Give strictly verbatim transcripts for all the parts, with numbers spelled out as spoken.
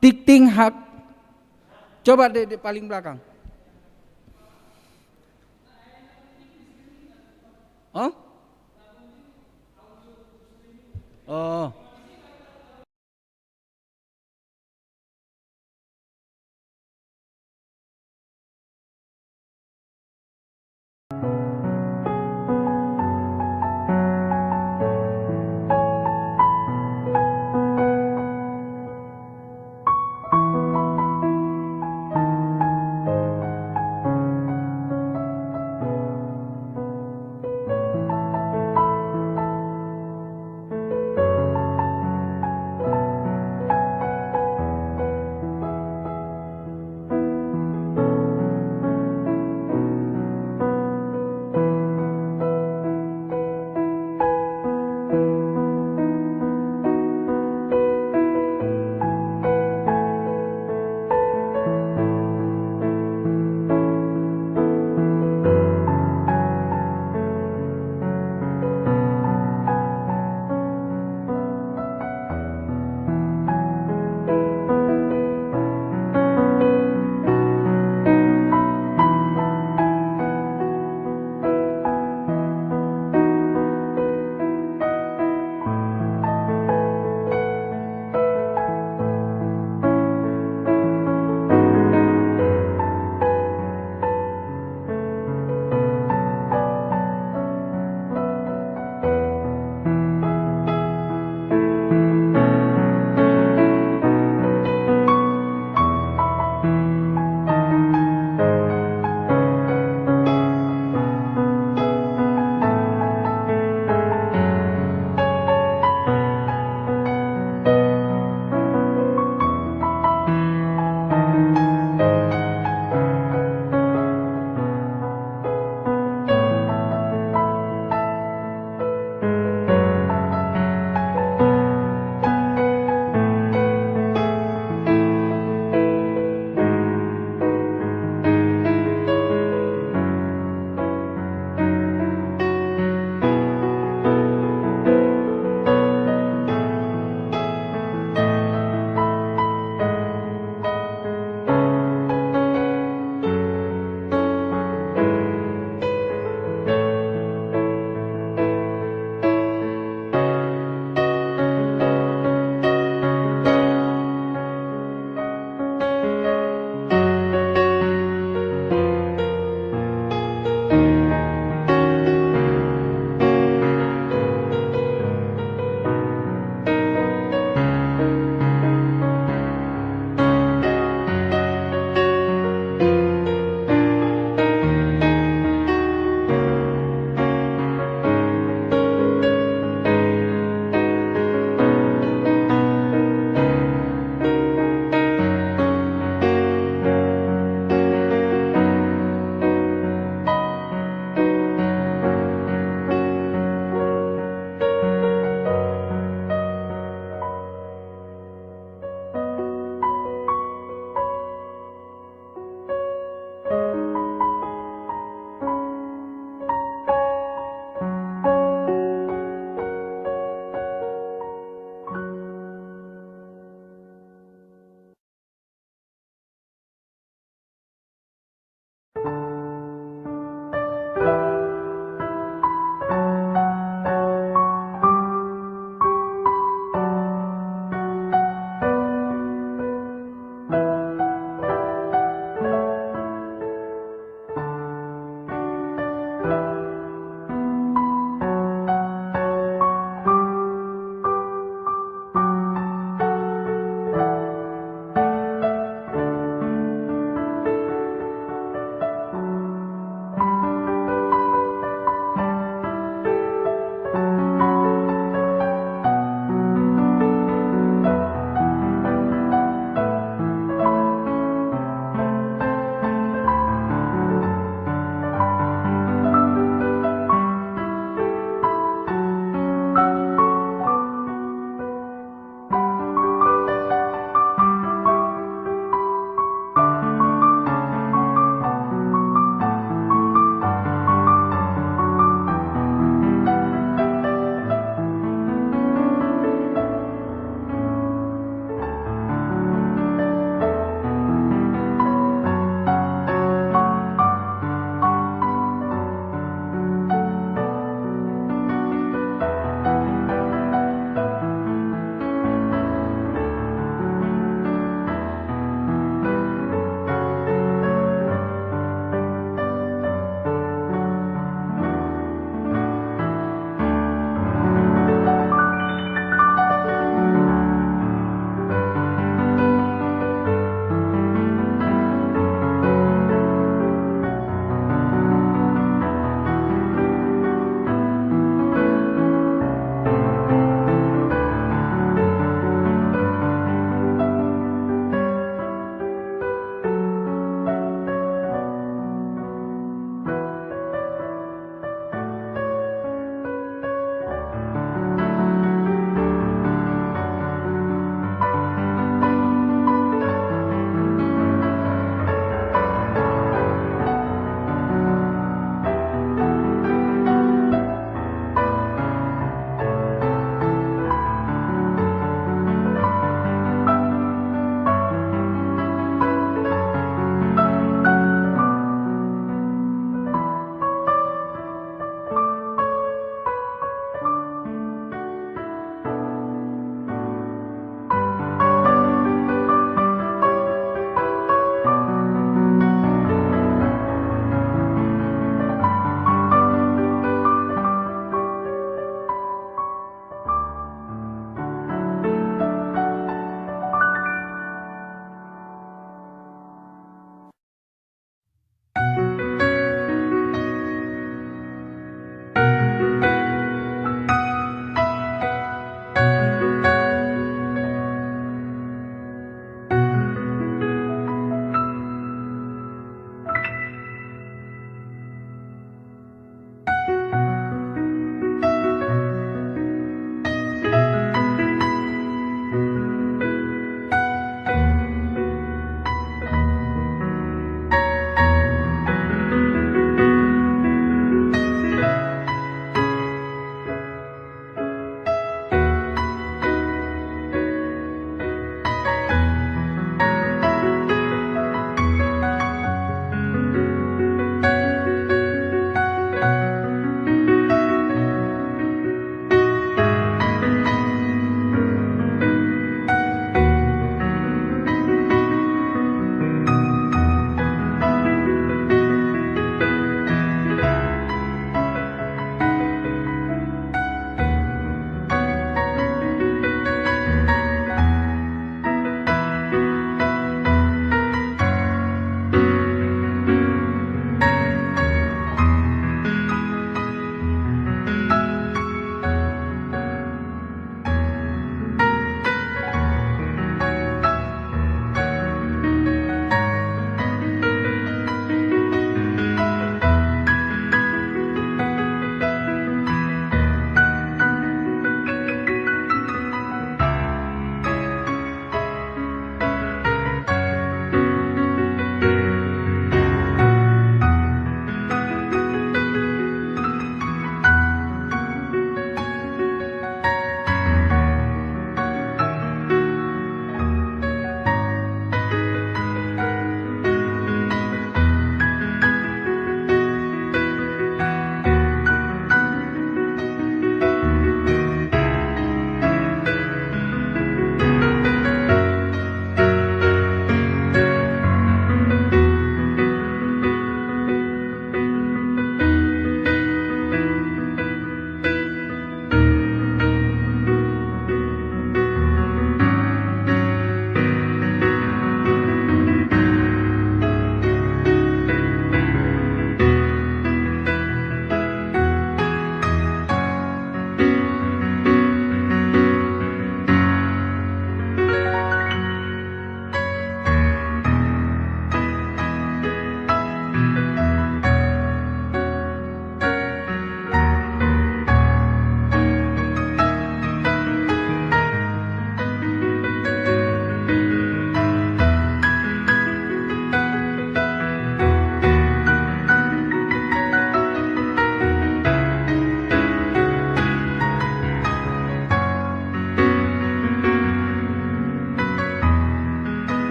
Ting ting hak. Coba di, di paling belakang. Oh? Oh.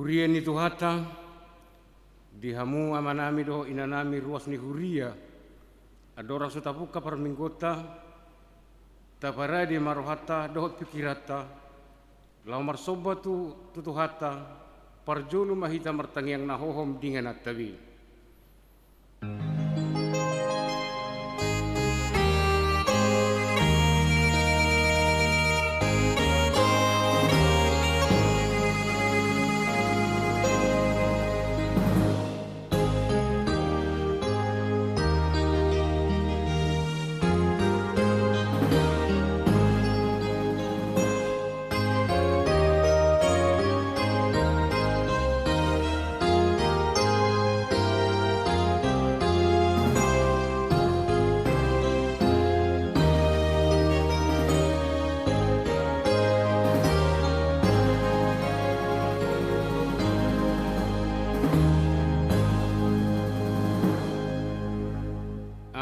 Huria ni Tuhanta, di hamu amanami dohot inanami ruas ni huria, andorang so tapungka parmingguonta, taparade ma rohanta dohot pingkiranta, laho marsomba tu, tu Tuhanta, parjolo ma hita martangiang na hohom di ingananta be.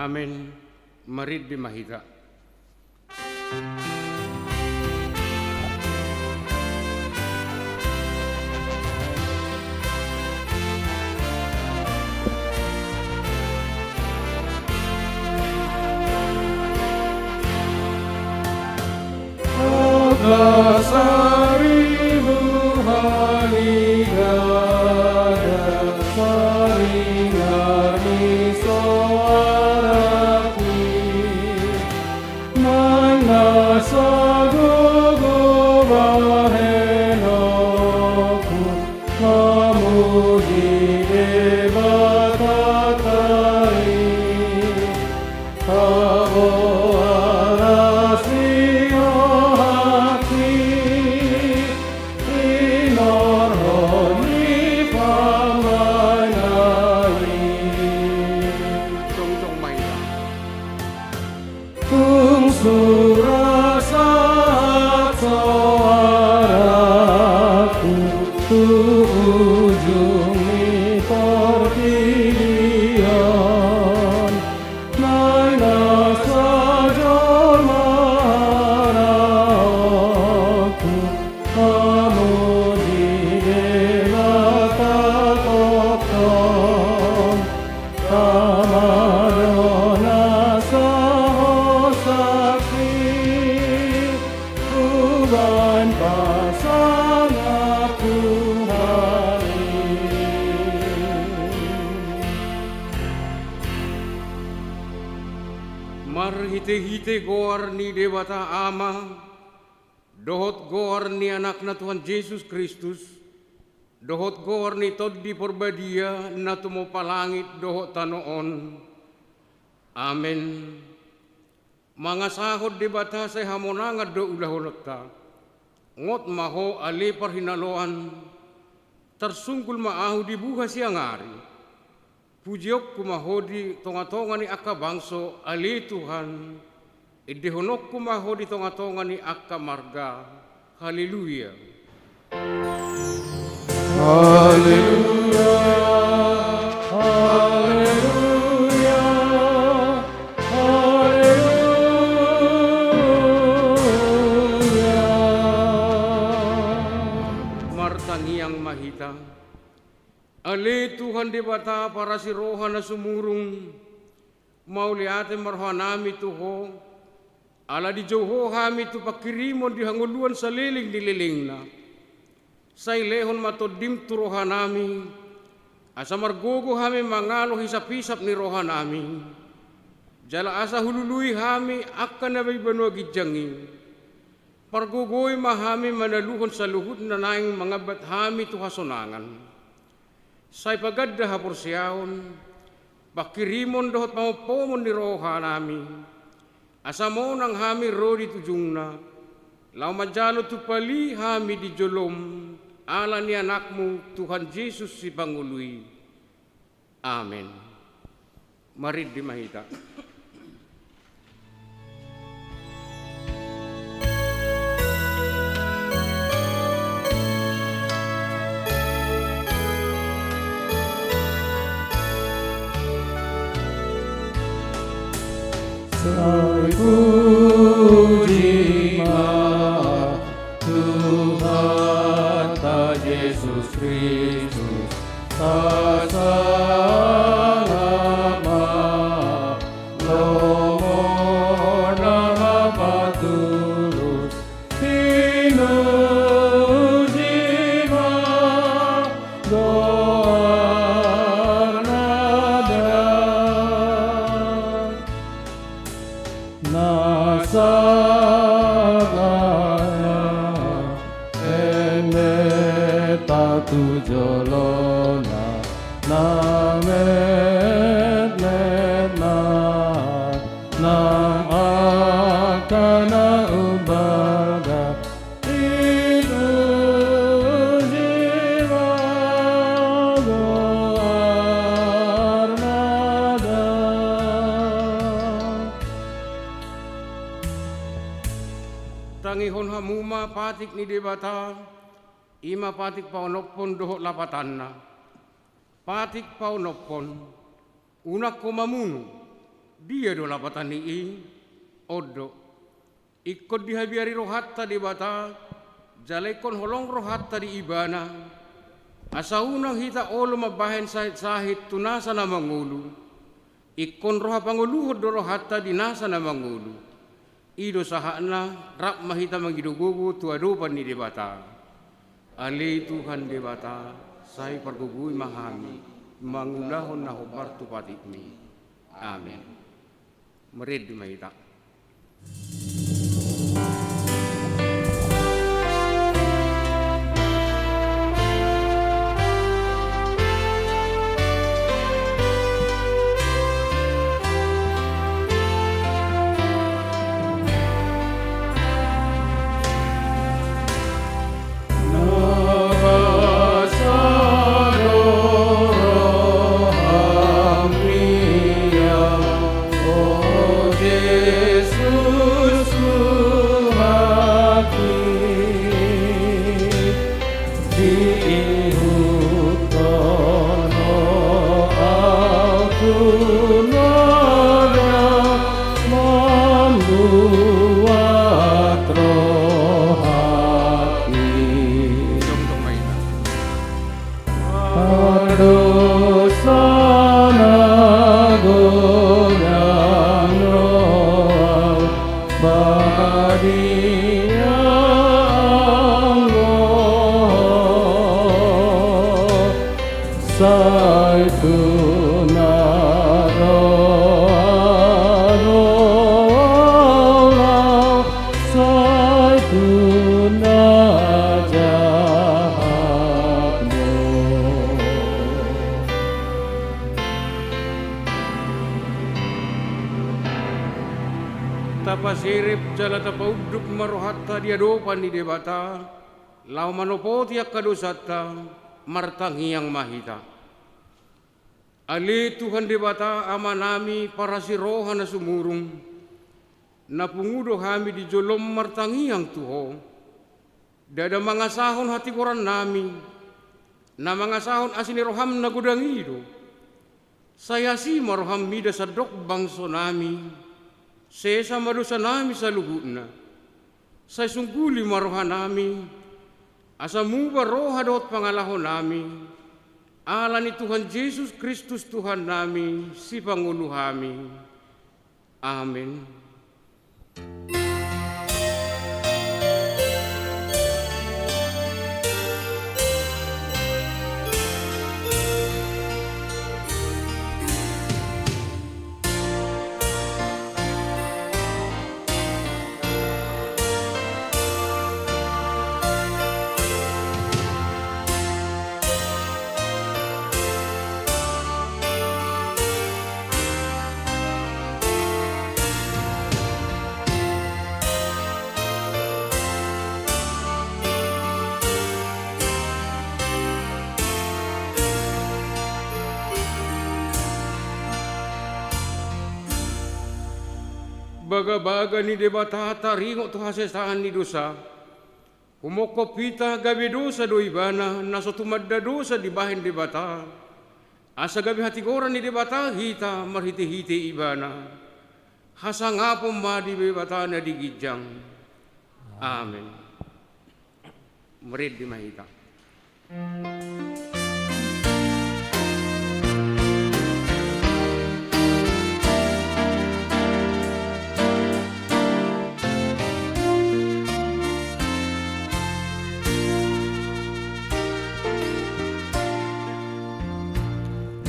Amen. Marende ma hita. Naeng nasa gogo bahenonku, mamuji Debata i. Tabo alas ni rohangki, tinorhon ni pambahenanmi. Jongjong ma hita. Tung sura sahat soarangku tu ujung ni portibi on, naeng nasa jolma haraopku, mamuji Debata tongtong. Tama do nasa ho saksi, hubaen pasangapku hami. Marhitehite goar ni Debata Ama, dohot goar ni Anakna Tuhan Jesus Kristus, dohot goar ni Tondi Parbadia na tumompa langit dohot tano on. Amen. Mangasahon Debata sai hamonangan do ulahononta. Ngot ma ho ale parhinaloan, tarsunggul ma ahu di buha siang ari. Pujionku ma ho di tongatonga ni angka bangso, ale Tuhan, endehononku ma ho di tongatonga ni angka marga. Haleluya. Haleluya, haleluya, haleluya. Martangiang ma hita. Ale Tuhan Debata parasi roha na sumurung, mauliate ma rohanami tu Ho, ala dijou Ho hami tu pangkirimon di hangoluan saleleng ni lelengna. Sai lehon ma Tondim tu rohanami, asa margogo hami mangalo hisaphisap ni rohanami, jala asa hulului hami angka na di banua ginjang i. Pargogoi ma hami manaluhon saluhut na naeng mangambat hami tu hasonangan. Sai paganda haporseaon, pangkirimon dohot pamompomon ni rohanami, asa monang hami ro di ujungna, laho manjalo tumpal i hami di jolom, ala ni Anakmu Tuhan Jesus Sipangolu i. Amen. Marende ma hita. Sai puji ma Tuhanta Jesus Kristus. Na sagalana, eme ta tu jolona, na metmet ma, nang angka na umbalga, i tu jiwa goarna da. Tangihon hamu ma patik ni Debata, i ma patik paonomhon dohot lapatanna. Patik paonomhon, unang ho mamunu. Dia do lapatan ni i? On do. Ingkon dihabiari rohanta Debata, jala ingkon holong rohanta di Ibana, asa unang hita olo mambahen sahit-sahit tu nasa na mangolu. Ingkon roha pangoluhon do rohanta di nasa na mangolu. I do sahatna, rap ma hita mangido gogo tu adopan ni Debata. Ale Tuhan Debata, sai pargogoi ma hami, mangulahon na hombar tu patikmi. Amen. Marende ma hita. Diihuthon ho au tu nara mambuat rohangki. Pardosa na godang roha badia anggo sai tu na roa roa, sai tu na jahat do. Tapasirip jala tapaunduk ma rohanta di adopan ni Debata, laho manopoti angka dosanta. Martangiang ma hita. Ale Tuhan Debata, Amanami parasi roha na sumurung, na pungu do hami di jolom martangiang tu Ho. Ndada mangasahon hatigorannami, na mangasahon asi ni roham na godang i do. Sai asi ma roham mida sandok bangsonami, sesa ma dosanami saluhutna. Sai sungguli ma rohanami, asa muba roha dohot pangalahonami, ala ni Tuhan Jesus Kristus Tuhannami, Sipangolu hami. Amen. Bagabaga ni Debata taringot tu hasesaan ni dosa. Humongkop hita gabe dosa do Ibana, na so tumanda dosa dibahen Debata, asa gabe hatigoran ni Debata hita marhitehite Ibana. Hasangapon ma di Debata na di ginjang. Amen. Marende ma hita.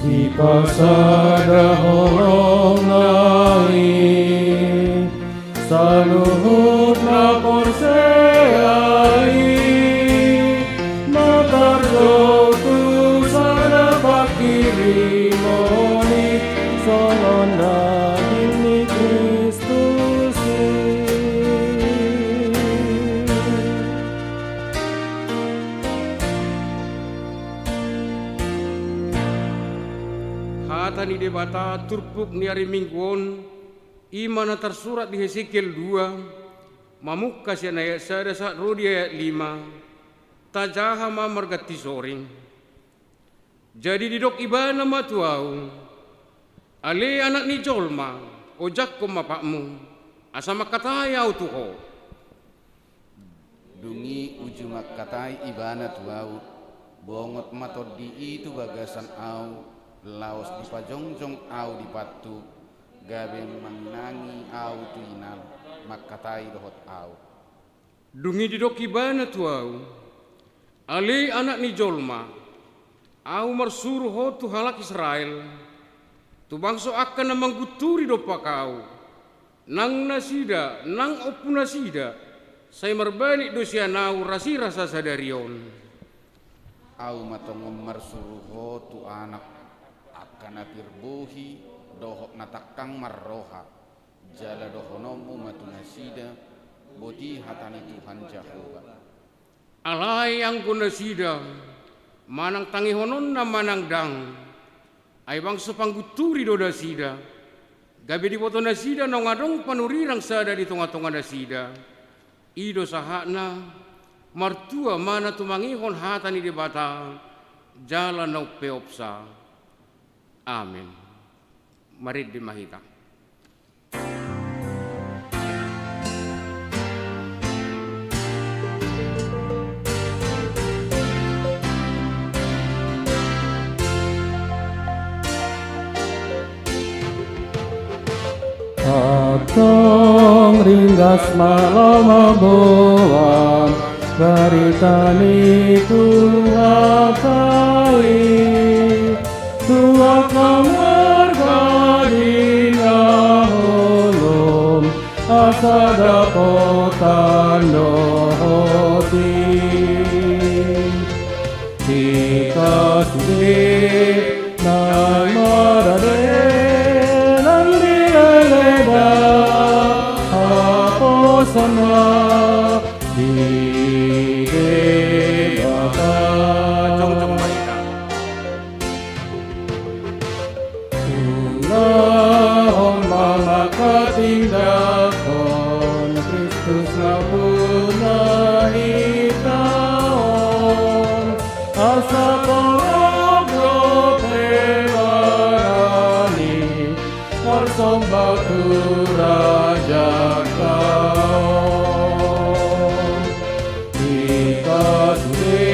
Dipasada holongna i Hata turpuk ni ari Minggu on, i ma na tarsurat di Hesekiel dua, mamungka sian ayat sada sahat ro di ayat lima, tajaha ma marganti soring. Jadi didok Ibana ma tu ahu: Ale anak ni jolma, ojakhon ma patmu, asa mangkatai ahu tu ho. Dung i uju mangkatai Ibana tu ahu: Bongot ma tondi i tu bagasan ahu, laos dipajongjong ahu di pathu, gabe manginangi ahu tu inang, mangkatai dohot ahu. Dung i didok Ibana tu ahu: Ale anak ni jolma, ahu marsuru ho tu halak Israel, tu bangso angka na manggunturi dompak ahu. Nang nasida, nang ompunasida, sai marbalik do sian ahu rasirasa sadari on. Ahu ma tongon marsuru ho tu anak, angka na pir bohi dohot na tangkang marroha, jala dohononmu ma tu nasida: Boti hata ni Tuhan Jahowa. Alai anggo nasida, manang tangihononna manang ndang, ai bangso panggunturi do nasida, gabe diboto nasida naung adong panurirang sada di tongatonga nasida. I do sahatna, martua ma na tumangihon hata ni Debata, jala na umpeopsa. Amen. Marende ma hita. Antong ringgas ma laho mamboan barita ni Tuhanta i tu angka marga di na holom, asa dapotan dohot i. Hita sude naeng marade nang dileleda haposanna di Debata. Jongjong ma hita. Ulaon ma manghatindanghon Kristus na pungu hita on, asa torop dope barani marsomba tu Rajanta on. Hita sude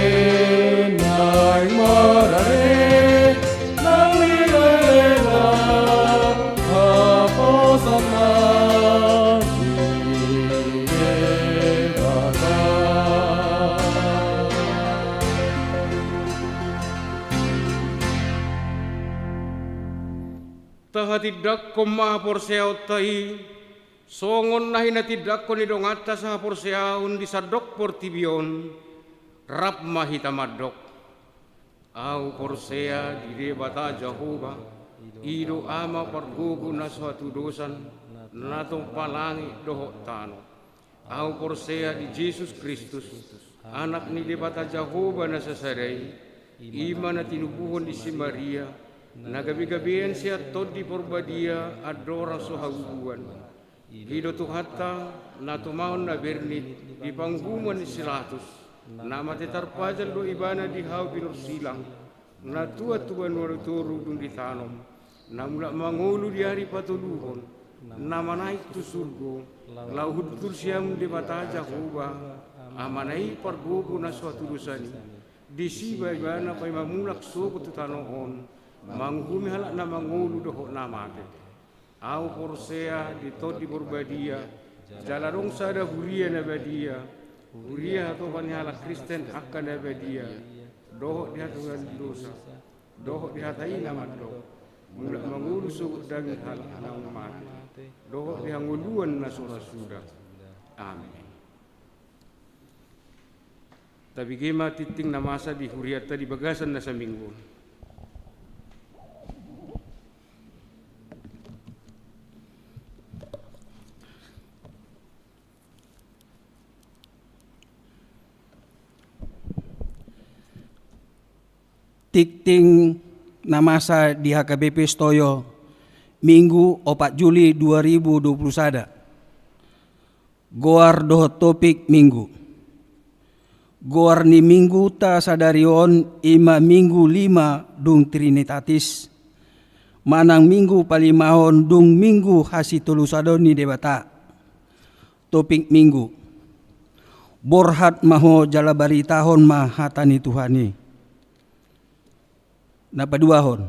naeng marade nang dileleda haposanna di Debata. Tahatindangkon ma haporseaonta i, songon na hinatindangkon ni donganta sahaporseaon di sandok portibi on. Rap ma hita mandok: Ahu porsea di Debata Jahowa, i do Ama pargogo na so hatudosan, na tompa langit dohot tano. Ahu porsea di Jesus Kristus, Anak ni Debata Jahowa na sasada i, i ma na tinubuhon ni si Maria, na gabegabean sian Tondi Porbadia andorang so habubuan. I do Tuhanta, na tumangihon na bernit di panguhuman ni si Latus, na mate tarpajal do Ibana di hau binur silang, na tuat tu banua ni toru dung ditanom, na mulak mangolu di ari patoluhon, na manaek tu surgo, laho hundul sian Debata Jahowa, Amana i pargogo na so hatudosan i, disi ma Ibana paima mulak sogot tu tano on, manguhumi halak na mangolu dohot na mate. Ahu porsea di Tondi Porbadia, jala adong sada huria na badia, huria hatopan ni halak Kristen angka na badia, dohot di hatuaon dosa, dohot di hata i na mandok, mulak mangolu sogot daging halak naung mate, dohot di hangoluan na so ra suda. Amen. Tabege ma tingting na masa di hurianta di bagasan na saminggu on. Tingting na masa di H K B P Setoyo, Minggu opat Juli dua ribu dua puluh sada. Goar dohot topik minggu. Goar ni mingguta sadari on i ma minggu lima dung Trinitatis, manang minggu palimahon dung minggu hasitolusadon ni Debata. Topik minggu: Borhat ma ho jala baritahon ma hata ni Tuhan i. Na paduahon,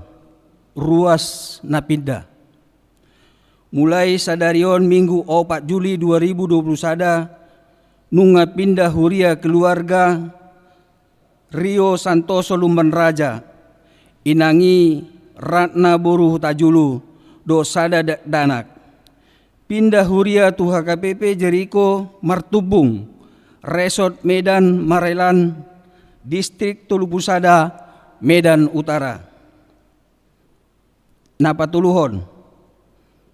ruas na pinda. Mulai sadari on minggu opat Juli dua ribu dua puluh sada, nunga pinda huria keluarga Rio Santoso Lumban Raja, inang i Ratna boru Hutajulu, dohot sada dakdanak. Pinda huria tu H K B P Jeriko Martumbung, Resort Medan Marelan, Distrik tolu pulu sada, Medan Utara. Na patoluhon,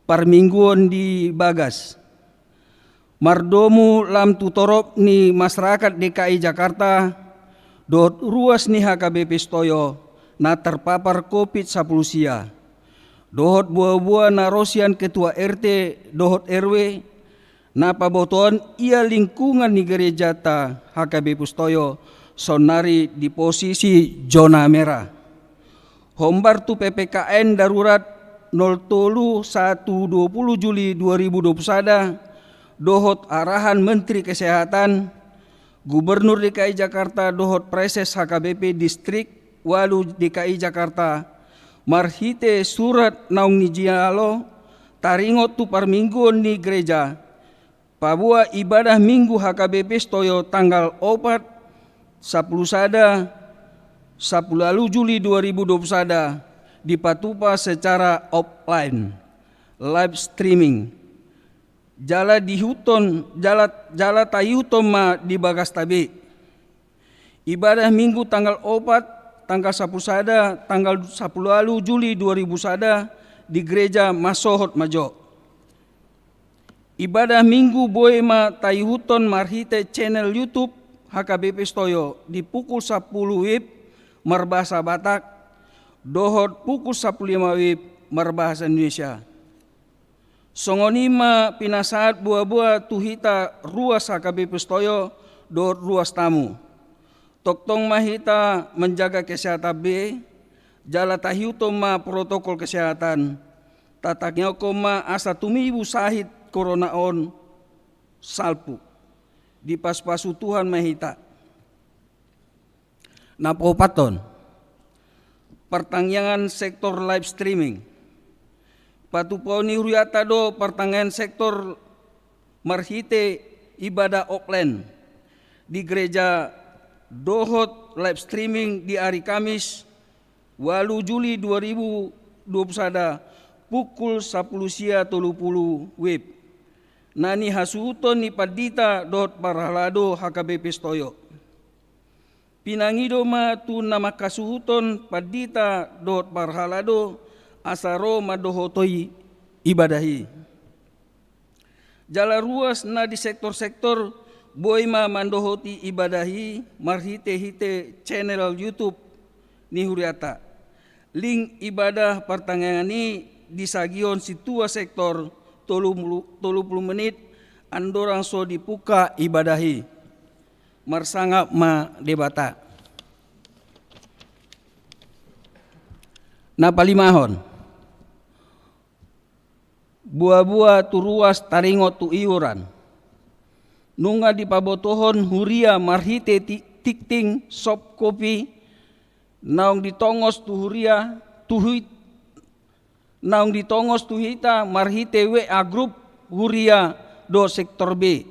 parmingguon di bagas. Mardomu lam tu torop ni masyarakat D K I Jakarta dohot ruas ni H K B P Sitoyo na terpapar Covid sampulu sia, dohot boa-boa na ro sian ketua R T dohot R W, na pabotoon ia lingkungan ni gerejata H K B P Sitoyo saonnari di posisi zona merah. Hombar tu P P K M darurat nol tolu satu dua pulu Juli dua ribu dua pulu sada, dohot arahan Menteri Kesehatan, Gubernur D K I Jakarta dohot Praeses H K B P Distrik ualu D K I Jakarta, marhite surat naung nijalo taringot tu parmingguon ni gereja, paboa ibadah Minggu H K B P Sitoyo tanggal opat, sampulu sada, sampulu ualu Juli dua ribu dua pulu sada dipatupa secara offline, live streaming. Jala diihuthon, jala, jala taihuthon ma di bagasta be. Ibadah Minggu tanggal opat, tanggal sampulu sada, tanggal sampulu ualu Juli dua ribu sada di gereja masohot ma jo. Ibadah Minggu boi ma taihuthon marhite channel YouTube H K B P Sitoyo di pukul sampulu WIB marbahasa Batak dohot pukul sampulu lima WIB marbahasa Indonesia. Songon i ma pinasahat boa-boa tu hita ruas H K B P Sitoyo dohot ruas tamu. Tongtong ma hita manjaga kesehatan be, jala taihuthon ma protokol kesehatan. Tatangiangkon ma asa tumibu sahit corona on salpu. Dipasupasu Tuhan ma hita. Na paopathon, partangiangan sektor live streaming. Patupaon ni huriata do partangiangan sektor marhite ibadah offline di gereja dohot live streaming di ari Kamis, ualu Juli dua ribu dua pulu sada, pukul sampulu sia tolu pulu WIB, na nihasuhuton ni pandita dohot parhalado H K B P Sitoyo. Pinangido ma tu na mangkasuhuton pandita dohot parhalado asa ro mandohoti ibadah i. Jala ruas na di sektor-sektor boi ma mandohoti ibadah i marhite-hite channel YouTube ni huriata. Link ibadah partangiangan i disagihon sintua sektor tolu pulu, tolu pulu menit andorang so dibuka ibadah i. Marsangap ma Debata. Na palimahon, boa-boa tu ruas taringot tu iuran. Nunga dipabotohon huria marhite ti-, tingting soft copy naung ditongos tu huria, tu hit-, naung ditongos tu hita marhite W A grup huria dohot sektor B.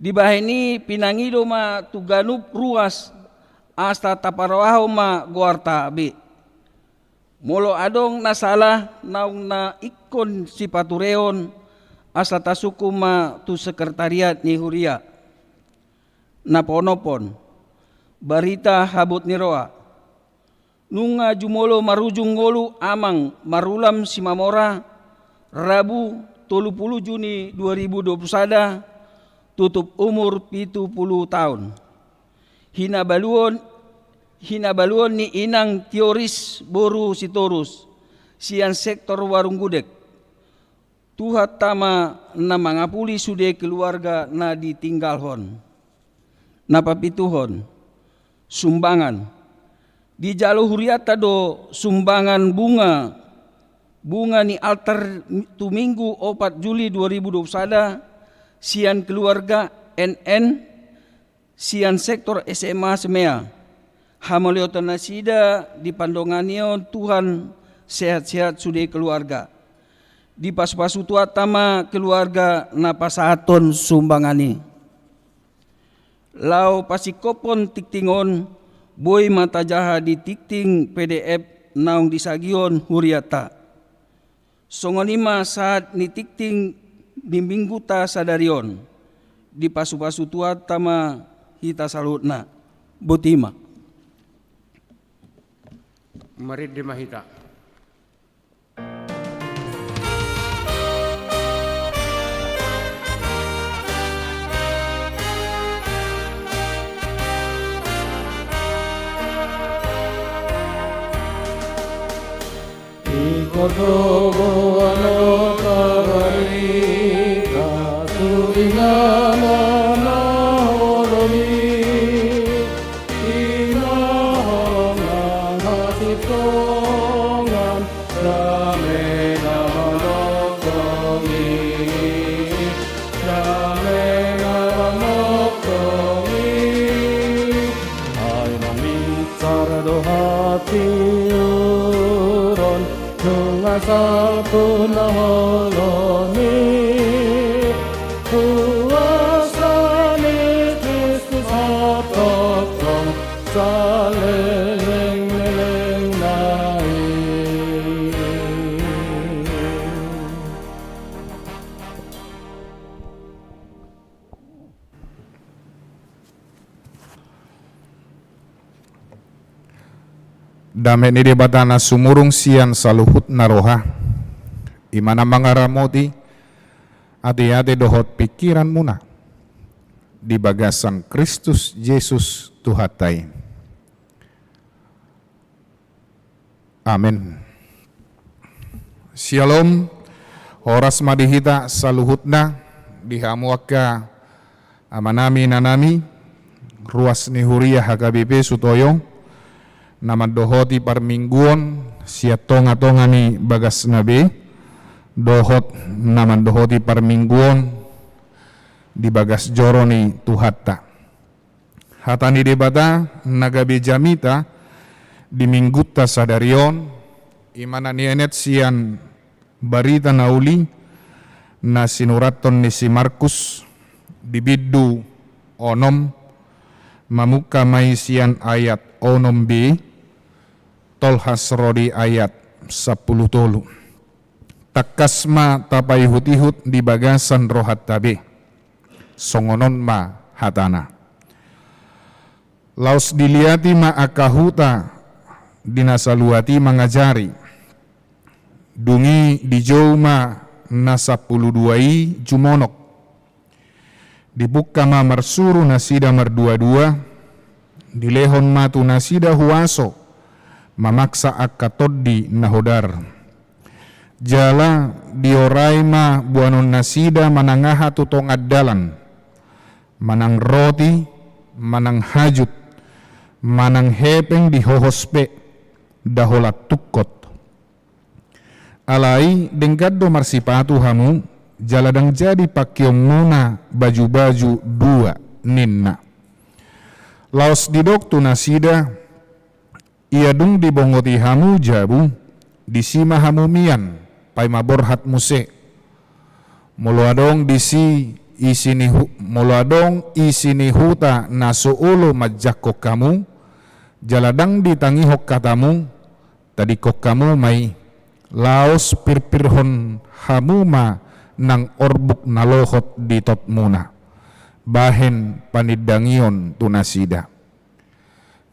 Dibahen i pinangido ma tu ganup ruas asa taparohahon ma goarta be. Molo adong na salah naung na ingkon sipatureon, asa tasungkun ma tu sekretariat ni huria. Na paonomhon, barita habot ni roha. Nunga jumolo marujung ngolu Amang Marulam Simamora, Rabu tolu pulu Juni dua ribu dua pulu sada, tutup umur pitu pulu taon. Hinabaluon, hinabaluon ni Inang Tioris boru Sitorus, sian sektor Warung Gudeg. Tuhanta ma na mangapuli sude keluarga na ditinggalhon. Na papituhon, sumbangan. Dijalo hurianta do sumbangan bunga, bunga ni altar tu Minggu opat Juli dua ribu dua puluh sada, sian keluarga N N, sian sektor S M A Semea. Hamauliateonnasida dipandongani on Tuhan, sehat-sehat sude keluarga. Dipasupasu Tuhanta ma keluarga na pasahathon sumbangan i. Laho pasingkophon tingting on, boi ma tajaha di tingting P D F naung disagihon hurianta. Songon i ma sahat ni tingting di Minggunta sadari on. Dipasupasu Tuhanta ma hita saluhutna. Boti ma. Marende ma hita. Ingkon do goar na tabarita tu inganan na holom i, inganan na hasintongan, dame na manongtong i, dame na manongtong i. Ai na minsar do hatiuron, nunga salpu na holom i. Kuasa ni Kristus hatongtong, saleleng-lelengna i. Dame ni Debata na sumurung sian saluhut na roha, i ma na mangaramoti ateate dohot pingkiranmuna di bagasan Kristus Jesus Tuhanta i. Amen. Syalom. Horas ma di hita saluhutna, di hamu angka amanami, inanami, ruas ni huria H K B P Sutoyo, na mandohoti parmingguon sian tonga-tonga ni bagasna be, dohot na mandohoti parmingguon di bagas joro ni Tuhanta. Hata ni Debata na gabe jamita di Minggunta sadari on, i ma na nienet sian Barita na Uli na sinurathon ni si Markus, di bindu onom, mamungka ma i sian ayat onom B, tolhas ro di ayat sampulu tolu. Tangkas ma tapaihut-ihut di bagasan rohanta be. Songon on ma hatana. Laos diliati ma angka huta di na saluat i mangajari. Dung i dijou ma na sampulu dua i jumonok. Dipungka ma marsuru nasida mardua-dua, dilehon ma tu nasida huaso mamaksa angka tondi na hodar. Jala diorai ma boanonnasida manang aha tu tongan dalan, manang roti, manang hajut, manang hepeng di hohos pe, nda holan tungkot. Alai denggan do marsipatu hamu, jala ndang jadi pangkeonmuna baju-baju dua, ninna. Laos didok tu nasida, ia dung dibongoti hamu jabu, disi ma hamu mian, paima borhat muse. Molo adong disi isi ni hu-, molo adong isi ni huta na so olo manjangkon hamu, jala ndang ditangihon hatamu, tadingkon hamu ma i, laos pirpirhon hamu ma nang orbuk na lohot di totmuna, bahen panindangion tu nasida.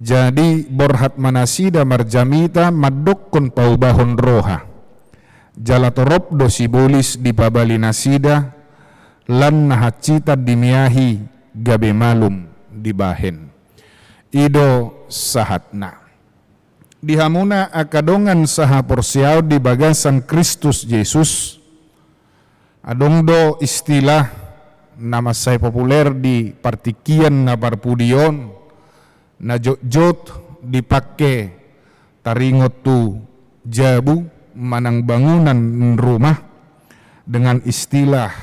Jadi borhat ma nasida marjamita mandokkon paubahon roha. Jala torop do sibolis dipabali nasida, lan na hansitan dimiahi gabe malum dibahen. I do sahatna. Di hamuna angka dongan sahaporseaon di bagasan Kristus Jesus, adong do istilah na mansai populer di partingkian na parpudi on, na jotjot dipangke taringot tu jabu manang bangunan rumah dengan istilah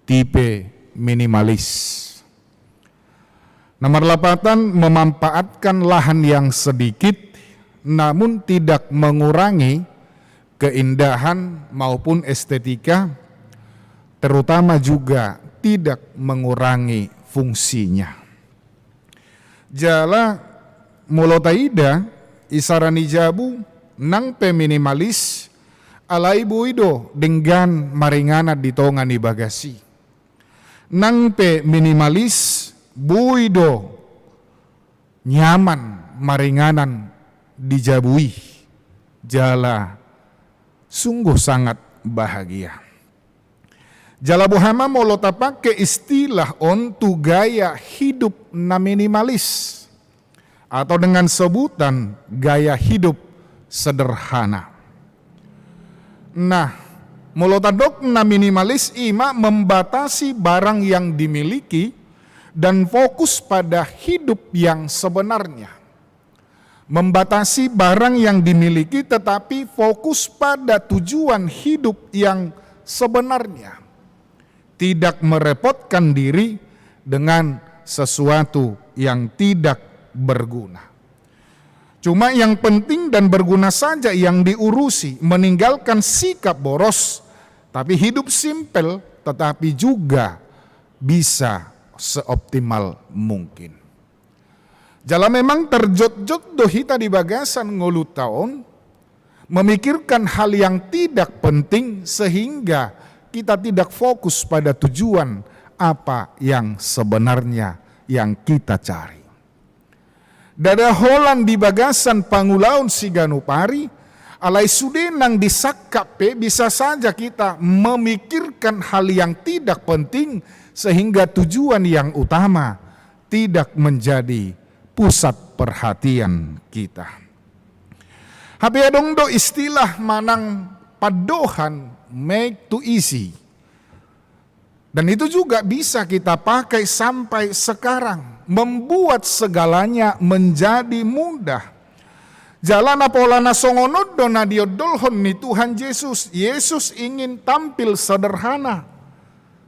tipe minimalis. Na marlapatan memanfaatkan lahan yang sedikit namun tidak mengurangi keindahan maupun estetika, terutama juga tidak mengurangi fungsinya. Jala molo taida isara ni jabu nang pe minimalis, alai boi do denggan maringanan di tonga ni bagas i. Nang pe minimalis, boi do nyaman maringanan di jabu i, jala sungguh sangat bahagia. Jala boha ma molo tapangke istilah on tu gaya hidup na minimalis, atau dengan sebutan gaya hidup sederhana. Nah, molo tandok na minimalis i ma membatasi barang yang dimiliki dan fokus pada hidup yang sebenarnya. Membatasi barang yang dimiliki tetapi fokus pada tujuan hidup yang sebenarnya. Tidak merepotkan diri dengan sesuatu yang tidak berguna. Cuma yang penting dan berguna saja yang diurusi, meninggalkan sikap boros, tapi hidup simpel tetapi juga bisa seoptimal mungkin. Jala memang terjotjot do hita di bagasan ngolunta on memikirkan hal yang tidak penting sehingga kita tidak fokus pada tujuan apa yang sebenarnya yang kita cari. Ndada holan di bagasan pangulaon siganup ari, alai sude nang di sangkap pe bisa saja kita memikirkan hal yang tidak penting sehingga tujuan yang utama tidak menjadi pusat perhatian kita. Hape adong do istilah manang pandohan make to easy. Dan itu juga bisa kita pakai sampai sekarang, membuat segalanya menjadi mudah. Jala na pola na songon on do na diondolhon ni Tuhan Jesus. Jesus ingin tampil sederhana,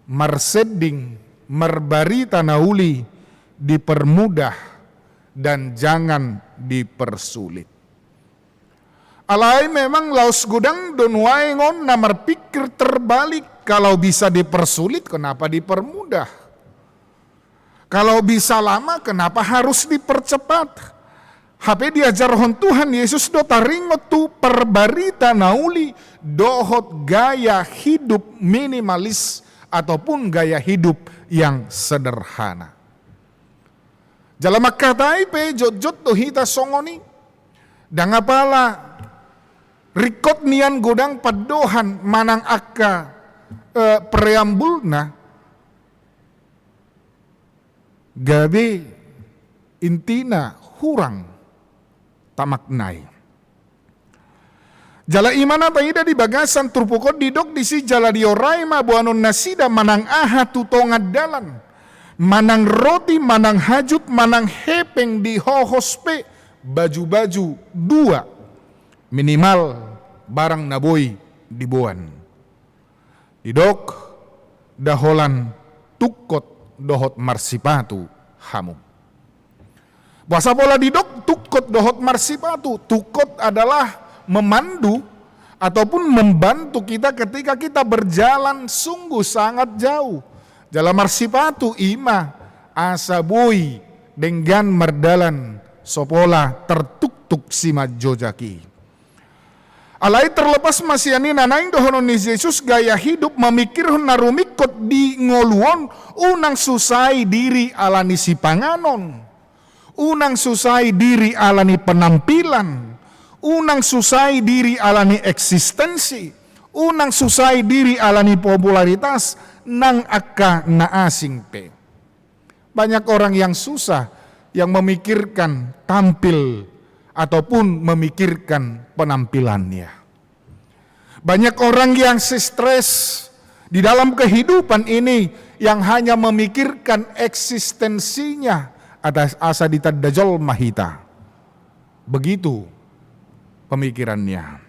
marsending, marbarita na uli, dipermudah, dan jangan dipersulit. Alai memang laos godang do nuaeng on na marpikir terbalik, kalau bisa dipersulit kenapa dipermudah? Kalau bisa lama kenapa harus dipercepat? Hape diajarhon Tuhan Jesus do taringot tu parbarita na uli dohot gaya hidup minimalis ataupun gaya hidup yang sederhana. Jala mangkatai pe jotjot do hita songon i. Ndang apala ringkot nian godang pandohan manang angka, eh, preambulna, gabe intina hurang tamaknai. Jala i ma na taida di bagasan turpuk on didok disi, jala diorai ma boanon nasida manang aha tu tonga dalan, manang roti, manang hajut, manang hepeng dihohos pe, bajubaju dua, minimal barang na boi diboan. Didok, nda holan tungkot dohot marsipatu hamu. Boasa pola didok tungkot dohot marsipatu? Tungkot adalah memandu ataupun membantu kita ketika kita berjalan sungguh sangat jauh. Jala marsipatu i ma asa boi denggan mardalan so pola tertuktuk simanjojak i. Alai terlepas ma sian i, na naeng dohonon ni Jesus gaya hidup mamikirhon na rumingkot di ngolu on, unang susai diri ala ni sipanganon, unang susai diri ala ni penampilan, unang susai diri ala ni eksistensi, unang susai diri ala ni popularitas, nang angka na asing pe. Banyak orang yang susah, yang memikirkan tampil ataupun memikirkan penampilannya. Banyak orang yang stres di dalam kehidupan ini, yang hanya memikirkan eksistensinya, atas asa ditanda jolma hita. Begitu pemikirannya.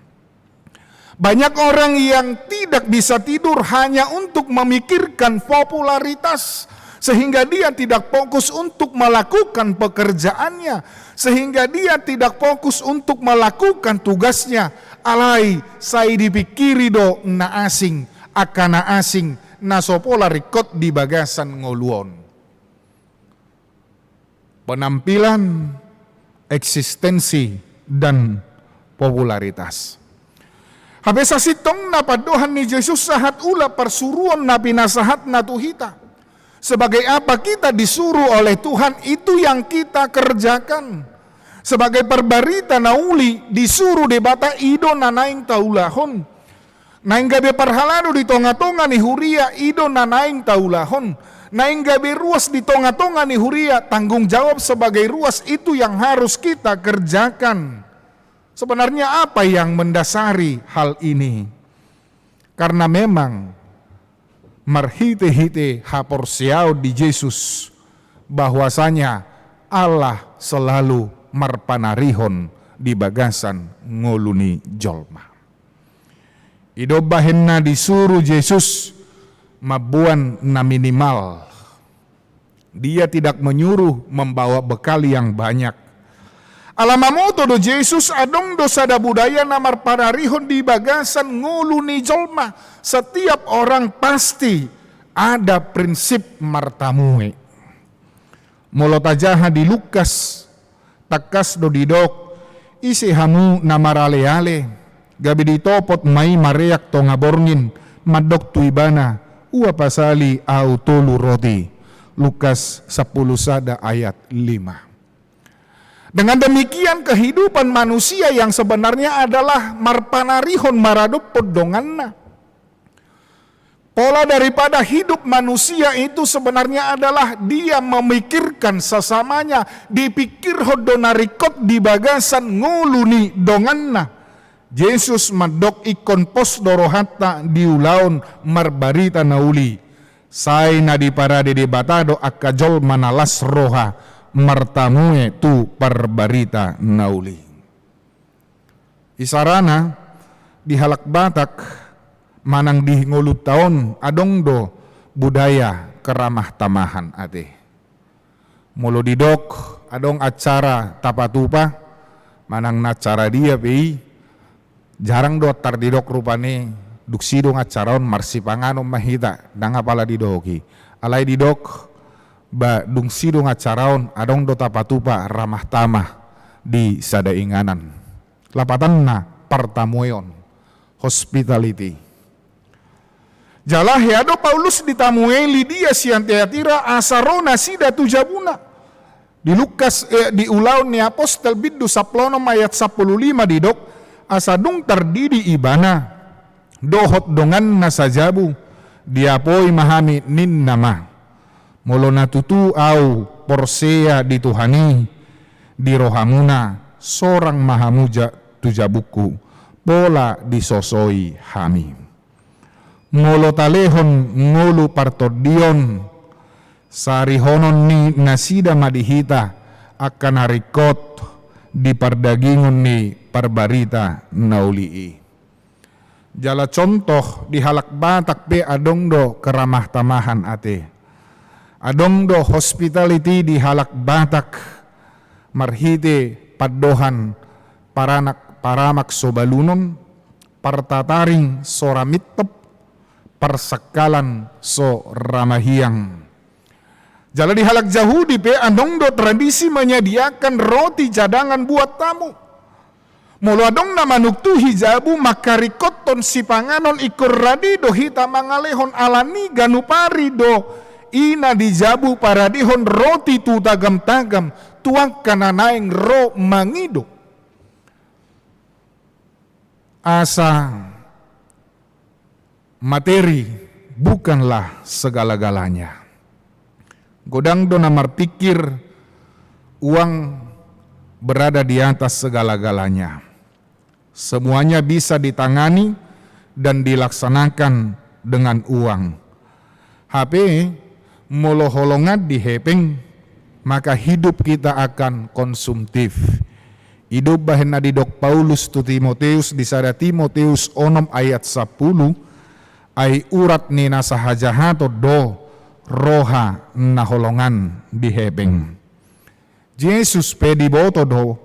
Banyak orang yang tidak bisa tidur hanya untuk memikirkan popularitas, sehingga dia tidak fokus untuk melakukan pekerjaannya, sehingga dia tidak fokus untuk melakukan tugasnya. Alai sai dipikiri do na asing, angka na asing, na so pola ringkot di bagasan ngolu on. Penampilan, eksistensi, dan popularitas. Hape sasintongna pandohan ni Jesus sahat ula parsuruon na pinasahatna tu hita. Sebagai apa kita disuruh oleh Tuhan, itu yang kita kerjakan. Sebagai parbarita na uli, disuruh Debata, i do na naeng taulahon. Naeng gabe parhalado di tonga-tonga ni huria, i do na naeng taulahon. Naeng gabe ruas di tonga-tonga ni huria, tanggung jawab sebagai ruas itu yang harus kita kerjakan. Sebenarnya apa yang mendasari hal ini? Karena memang marhite-hite haporseaon di Jesus, bahwasanya Allah selalu marpanarihon di bagasan ngolu ni jolma. I do bahenna disuru Jesus mamboan na minimal. Dia tidak menyuruh membawa bekal yang banyak. Ala mamoto do Jesus, adong do sada budaya na marpanarihon di bagasan ngolu ni jolma. Setiap orang pasti ada prinsip martamue. Molo tajaha di Lukas, tangkas do didok, ise hamu na marale-ale, gabe ditopot ma i mareak tonga borngin, mandok tu ibana, ua pasali au tolu roti. Lukas sampulu sada ayat lima. Dengan demikian, kehidupan manusia yang sebenarnya adalah marpanarihon maradophon donganna. Pola daripada hidup manusia itu sebenarnya adalah dia memikirkan sesamanya, dipikirhon do na ringkot di bagasan ngolu ni donganna. Jesus mandok, ingkon pos do rohanta di ulaon marbarita na uli. Sai na diparade Debata do angka jolma na las roha martamue tu parbarita na uli. Isarana, di halak Batak manang di ngolunta on adong do budaya keramah-tamahan ate. Molo didok adong acara tapatupa, manang na acara dia pe i, jarang do antar didok rupani, dung sidung acara on marsipanganon ma hita, ndang apala didok i. Alai didok, ba dung sidung acara on adong do tapatupa ramah tamah di sada inganan. Lapatanna partamueon, hospitality. Jala hea do Paulus ditamue Lidia sian Tiatira asa ro nasida tu jabuna. Di Lukas, eh, di Ulaon ni Apostel bindu sampulu onom ayat sampulu lima didok, asa dung tardidi ibana dohot donganna sajabu, diapoi ma hami ninna ma. Molo na tutu au porsea di Tuhan i, di rohamuna, sorang ma hamu ja-, tu jabungku, pola disosoi hami. Molo talehon ngolu partondion, sarihonon ni nasida ma di hita, angka na ringkot di pardagingon ni parbarita na uli i. Jala contoh di halak Batak pe adong do keramah tamahan ate. Adong do hospitality di halak Batak marhite pandohan paranak paramak so balunon, partataring so ra mintop, parsangkalan so ra mahiang. Jala di halak Jahudi pe adong do tradisi menyediakan roti cadangan buat tamu. Molo adong na manuktuhi jabu mangkaringkothon sipanganon ingkon rade do hita mangalehon, alani ganup ari do i na di jabu paradehon roti tu tagam-tagam, tu angka na naeng ro mangido. Asa materi bukanlah segala-galanya. Godang do na marpikir uang berada di atas segala-galanya. Semuanya bisa ditangani dan dilaksanakan dengan uang. Hape, molo holongan di hepeng, maka hidup kita akan konsumtif. I do bahen na didok Paulus tu Timoteus di sada Timoteus onom ayat sampulu, ai urat ni nasa hajahaton do roha na holongan di hepeng. Jesus pe diboto do,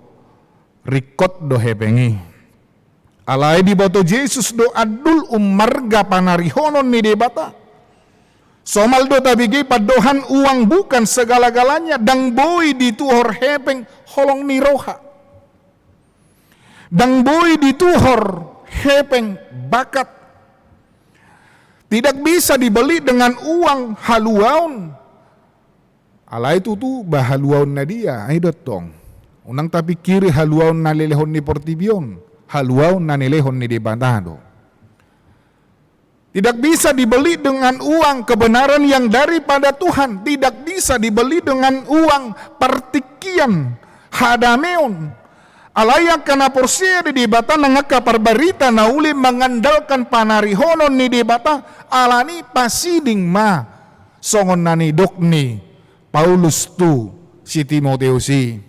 ringkot do hepeng i. Alai diboto Jesus do andul ummarga panarihonon ni Debata. Somal do tabege pandohan uang bukan segala-galanya, ndang boi dituhor hepeng holong ni roha. Ndang boi dituhor hepeng bakat. Tidak bisa dibeli dengan uang haluaon. Alai tutu ba haluaon na dia, ai do tong. Unang tapingkiri haluaon na nilehon ni portibi on, haluaon na nilehon ni Debata do. Tidak bisa dibeli dengan uang kebenaran yang daripada Tuhan, tidak bisa dibeli dengan uang partingkian, hadameon. Alai angka na porsea di Debata nang angka parbarita na uli mangandalkan panarihonon ni Debata, alani pasiding ma songon na nidok ni Paulus tu si Timoteus i,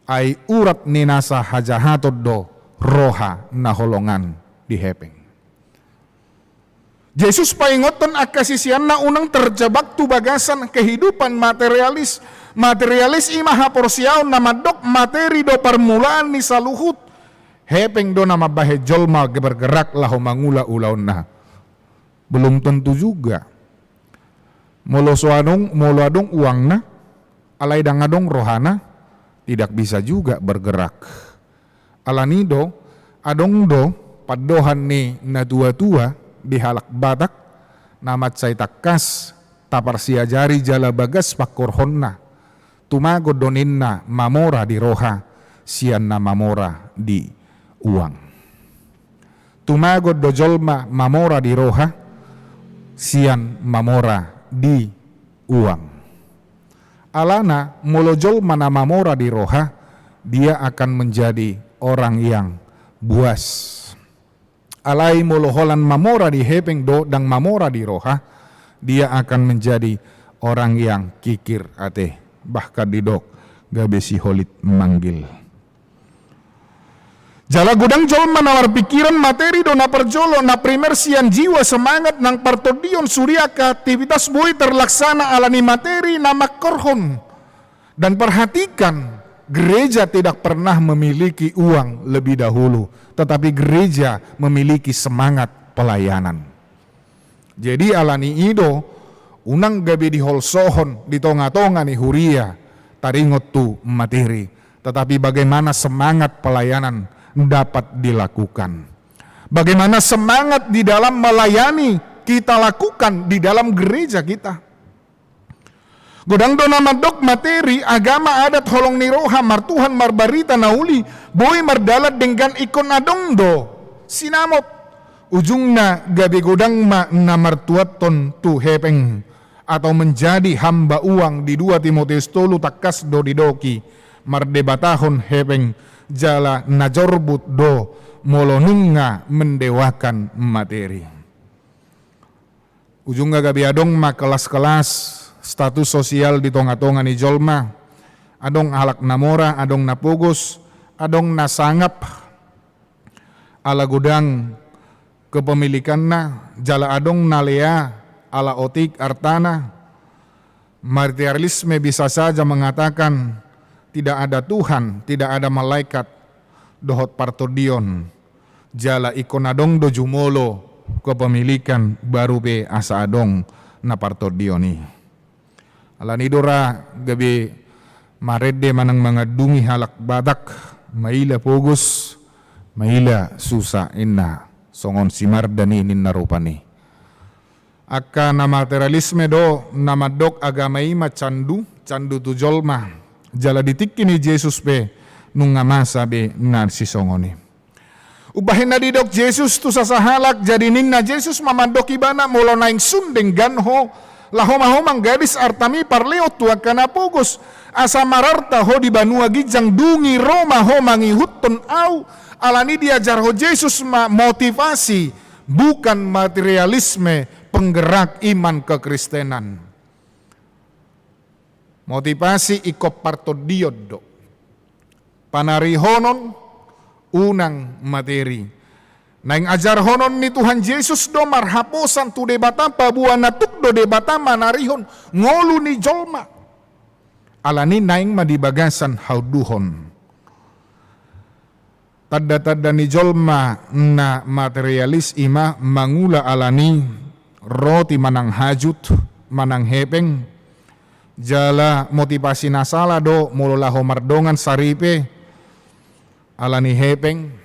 ai urat ni nasa hajahaton do roha na holongan di hepeng. Jesus paingothon angka siseanna unang terjebak tu bagasan kehidupan materialis. Materialis i ma haporseaon na mandok materi do parmulaan ni saluhut. Hepeng do na mambahen jolma bergerak laho mangula ulaonna. Belum tentu juga. Molo so adong, molo adong uangna, alai ndang adong rohana, tidak bisa juga bergerak. Alani do, adong do pandohan ni na tua-tua di halak Batak, na mansai tangkas taparsiajari jala bagas pangkorhonna. Tumagon do ninna mamora di roha sian na mamora di uang. Tumagon do jolma mamora di roha sian mamora di uang. Alana molo jolma na mamora di roha, dia akan menjadi orang yang buas. Alai molo holan mamora di hepeng dohot ndang mamora di roha, dia akan menjadi orang yang kikir ate, bahkan didok gabe siholit manggil. Jala godang jolma na marpingkiran materi do na parjolo, na primer sian jiwa, semangat nang partondion, sude angka aktivitas boi terlaksana alani materi na mangkorhon. Dan perhatikan, gereja tidak pernah memiliki uang lebih dahulu, tetapi gereja memiliki semangat pelayanan. Jadi alani i do, unang gabe diholsohon di tonga-tonga ni huria taringot tu materi, tetapi bagaimana semangat pelayanan dapat dilakukan. Bagaimana semangat di dalam melayani kita lakukan di dalam gereja kita. Godang do na mandok materi, agama, adat, holong ni roha, martuhan, marbarita na uli, boi mardalan denggan ingkon adong do sinamot. Ujungna gabe godang ma na martuathon tu hepeng, atau menjadi hamba uang. Di dua Timoteus tolu tangkas do didok i, mardebatahon hepeng jala na jorbut do molo nunga mendewakan materi. Ujungna gabe adong ma kelas-kelas, status sosial di tonga-tonga ni jolma. Adong halak na mora, adong na pogos, adong na sangap ala godang kepemilikanna, jala adong na lea ala otik artana. Materialisme bisa saja mengatakan tidak ada Tuhan, tidak ada malaikat, dohot partondion. Jala ingkon adong do jumolo kepemilikan baru pe asa adong na partondion i. Alani do ra gabe marende manang mangandungi halak Batak, maila pogos, maila susa inna, songon si Mardan i ninna rupani. Angka na materialisme do na mandok agama i ma candu, candu tu jolma. Jala di tingki ni Jesus pe nunga masa be na sisongon i. Umbahen na didok Jesus tu sasahalak, jadi ninna Jesus ma mandok ibana, molo naeng sun denggan ho, Laho ma ho manggadis artami parlehon tu angka na pogos, asa mararta ho di banua ginjang, dung i ro ma ho mangihuthon ahu. Alani diajarhon Jesus ma motivasi, bukan materialisme, penggerak iman kekristenan. Motivasi ingkon partondion do. Panarihonon unang materi. Naeng ajarhonon ni Tuhan Jesus do marhaposan tu Debata, paboa na tuk do Debata manarihon ngolu ni jolma. Alani naeng ma di bagasan haunduhon. Tanda-tanda ni jolma na materialis i ma mangula alani roti manang hajut, manang hepeng. Jala motivasi na sala do molo laho mardongan saripe alani hepeng.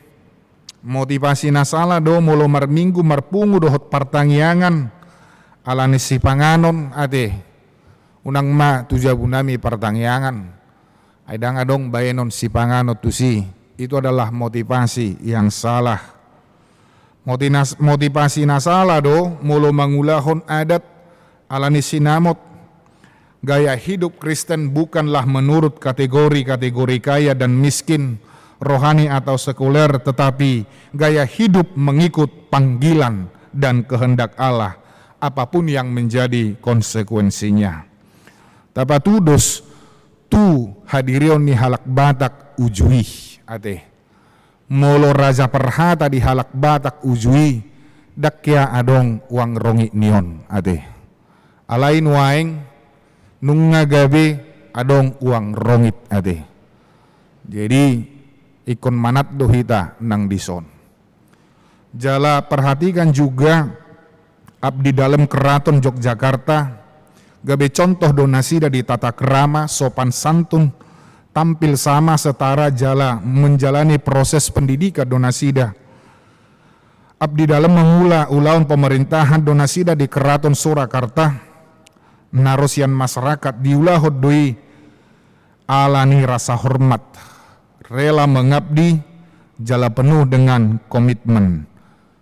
Motivasi na sala do molo marminggu marpungu dohot partangiangan alani sipanganon ate. Unang ma tu jabunami partangiangan. Ai ndang adong baenon sipanganon tusi. Itu adalah motivasi yang salah. Motinas-, motivasi na sala do molo mangulahon adat alani sinamot. Gaya hidup Kristen bukanlah menurut kategori-kategori kaya dan miskin, rohani atau sekuler, tetapi gaya hidup mengikut panggilan dan kehendak Allah, apapun yang menjadi konsekuensinya. Tapatudos tu hadirion ni halak Batak uju i ate. Molo raja parhata di halak Batak uju i, ndang hea adong uang rongit ni on ate. Alai nuaeng nunga gabe adong uang rongit ate. Jadi ingkon manat do hita nang dison. Jala perhatikan juga, abdi dalam Keraton Yogyakarta, gabe contoh do nasida di tata krama, sopan santun, tampil sama, setara, jala menjalani proses pendidikan do nasida. Abdi dalam mangula ulaon pemerintahan do nasida di Keraton Surakarta, na ro sian masyarakat diulahon do i alani rasa hormat, rela mengabdi, jala penuh dengan komitmen.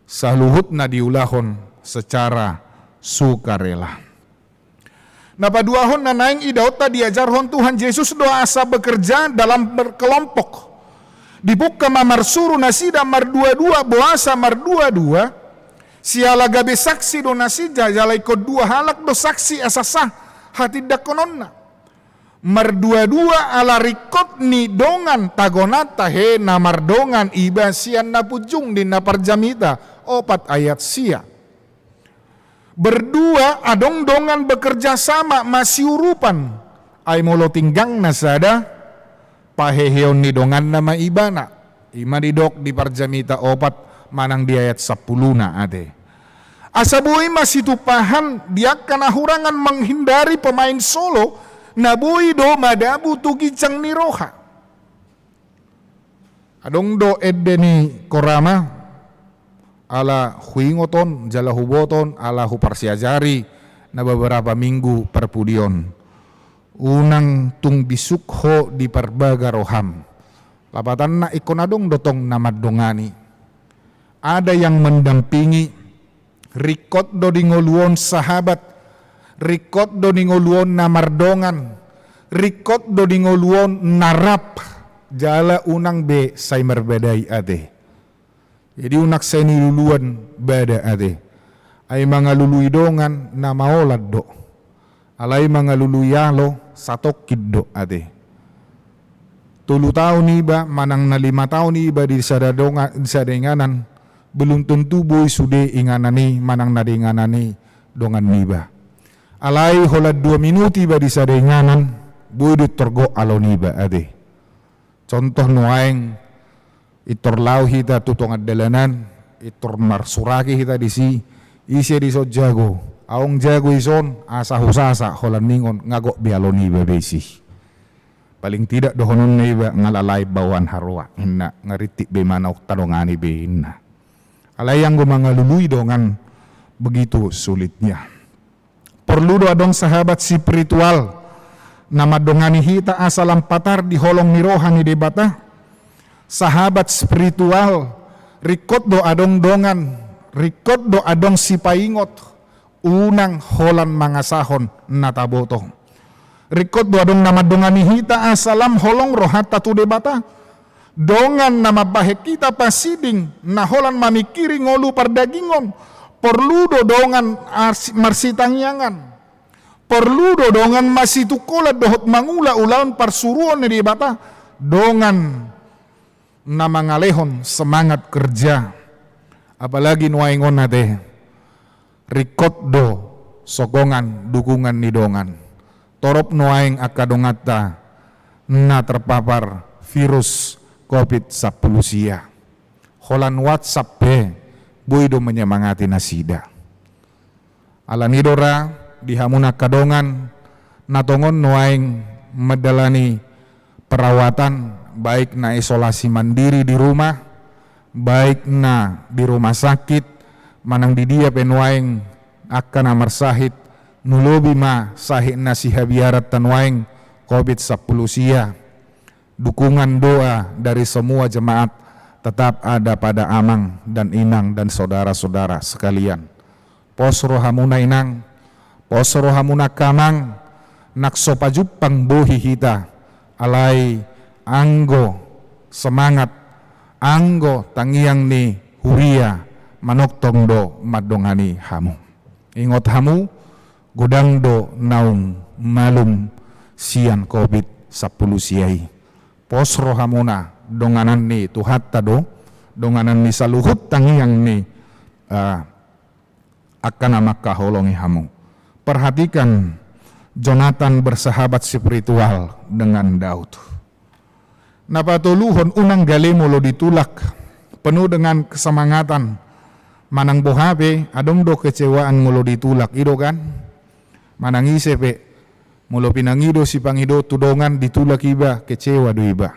Saluhutna diulahon secara sukarela. Na paduahon, na naeng idaonta, diajarhon Tuhan Jesus do asa bekerja dalam berkelompok. Dipungka ma marsuru nasida mardua-dua, boasa mardua-dua? Siala gabe saksi do nasida, jala ingkon dua halak do saksi asa sah hatindangkononna. Mardua-dua ala ringkot ni dongan tagonan, tahe na mardongan iba sian na punjung, ninna Parjamita opat ayat sia. Berdua adong dongan bekerja sama, masiurupan. Ai molo tinggangna sada, paheheon ni donganna ma ibana. I ma didok di Parjamita opat manang di ayat sampuluna ate. Asa boi ma situpahan di angka na hurangan, menghindari pemain solo na boi do madabu tu ginjang ni roha. Adong do ende ni Korama, ala huingot on jala huboto on, ala huparsiajari na beberapa minggu parpudi on. Unang tung bisuk ho di parbaga roham. Lapatanna ingkon adong do tong na mandongani. Ada yang mendampingi, ringkot do di ngolu on sahabat, ringkot do di ngolu on na mardongan, ringkot do di ngolu on na rap, jala unang be sai marbadai ate. Jadi unang sai niluluan bada ate. Ai mangalului dongan na maolan do. Alai mangalului alo satongkin do ate. Tolu taon iba manang na lima taon iba di sada donga-, di sada inganan, belum tentu boi sude inganan i manang na di inganan i dongan niba. Alai holan dua minut iba di sada inganan, boi do torgok alo niba ate. Contoh nuaeng, intor laho hita tu tonga dalanan, intor marsuraki hita disi, ise dison jago, aung jago ison, asa husasa holan ningon, nga gok be alo niba be isi. Paling tidak dohononna iba nga lalai baoan haroa, inna, nga rintik be imana, ong tadongani be inna. Alai anggo mangalului dongan, begitu sulitnya. Porlu do adong sahabat spiritual na mandongani hita asa lam patar di holong ni roha ni Debata. Sahabat spiritual, ringkot do adong dongan, ringkot do adong sipaingot, unang holan mangasahon na taboto. Ringkot do adong na mandongani hita asa lam holong rohanta tu Debata. Dongan na mambahen hita pasiding, na holan mamingkiri ngolu pardagingon. Porlu do dongan ars-, marsitangiangan. Porlu do dongan masitungkolan dohot mangula ulaon parsuruon ni Debata. Dongan na mangalehon semangat kerja. Apalagi nuaeng on ate, ringkot do sokongan dukungan ni dongan. Torop nuaeng angka donganta na terpapar virus covid sampulu sia. Holan WhatsApp pe boi do menyemangati nasida. Alani do ra di hamu na angka dongan na tongon nuaeng mandalani perawatan, baik na isolasi mandiri di rumah, baik na di rumah sakit, manang di dia pe nuaeng angka na marsahit, nu lobi ma sahit na sihabiaranta nuaeng covid sampulu sia. Dukungan doa dari semua jemaat, tetap ada pada amang dan inang dan saudara-saudara sekalian. Pos rohamuna inang, pos rohamuna angka amang, nang so pajumpang bohi hita, alai anggo semangat, anggo tangiang ni huria manongtong do mandongani hamu. Ingot hamu, godang do naung malum sian covid sampulu sia i. Pos rohamuna, donganan ni Tuhanta do, donganan ni saluhut tangiang ni, ah, angka na mangkaholongi hamu. Perhatikan Jonatan bersahabat spiritual dengan Daud. Na patoluhon, unang gale molo ditulak, penuh dengan kesemangatan. Manang boha pe adong do kecewaan molo ditulak, i do kan? Manang ise pe, molo pinangido sipangido tu dongan ditulak iba, kecewa do iba.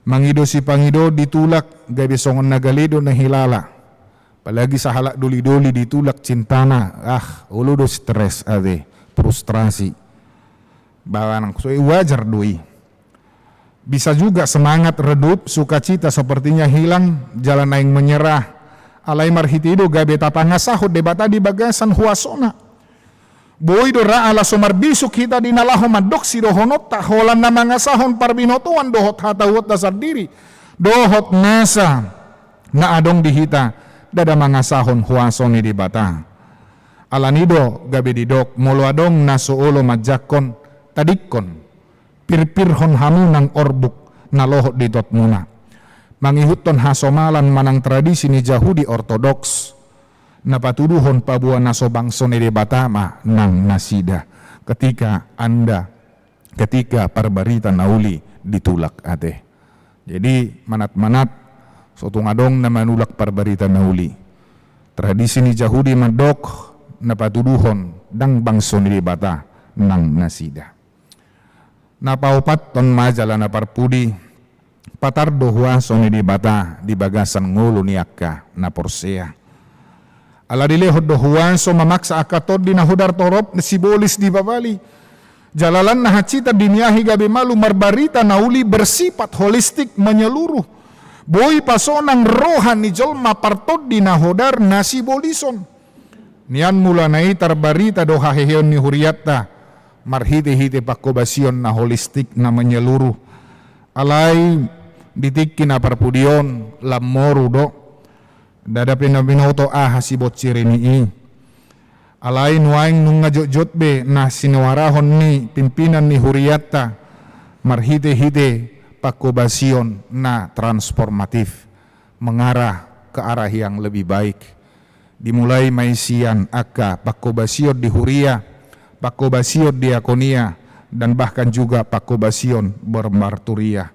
Mangido sipangido ditulak gabe songon na gale do na hilala. Apalagi sahalak doli-doli ditulak cintana, ah, olo do stres ate, frustrasi. Barang so i wajar do i. Bisa juga semangat redup, sukacita sepertinya hilang, jala naeng menyerah. Alai marhite i do gabe tapangasahon Debata di bagasan huasona. Boi do ra ala so marbisuk hita di na laho mandok sidohononta, holan na mangasahon parbinotoan dohot hatauonta sandiri, dohot nasa na adong di hita, ndada mangasahon huaso ni Debata. Alani do gabe didok, molo adong na so olo manjangkon, tadingkon, pirpirhon hamu nang orbuk na lohot di totmuna. Mangihuthon hasomalan manang tradisi ni Jahudi Ortodoks, na patuduhon paboa na so bangso ni Debata ma nang nasida, ketika anda, ketika parbarita na uli ditulak ate. Jadi, manat-manat, so tung adong na manulak parbarita na uli. Tradisi ni Jahudi mandok, na patuduhon ndang bangso ni Debata nang nasida. Na paopathon ma jala na parpudi, patar do huaso ni Debata di bagasan ngolu ni angka na porsea. Ala dilehon do huaso mamaksa angka tondi na hodar torop sibolis dipabali. Jala lan na hansit diniahi gabe malum marbarita na uli bersifat holistik, menyeluruh. Boi pasonang roha ni jolma partondi na hodar na sibolison. Nian mulana i tarbarita do haheheon ni hurianta marhite-hite pangkobasion na holistik, na menyeluruh. Alai di tingki na parpudi on lam moru do. Ndada pe na binoto aha sibonsir ni i. Alai nuaeng nunga jotjot be na sinuarahon ni pimpinan ni hurianta marhite-hite pangkobasion na transformatif, mengarah ke arah yang lebih baik. Dimulai ma i sian angka pangkobasion di huria, pangkobasion diakonia, dan bahkan juga pangkobasion bermarturia.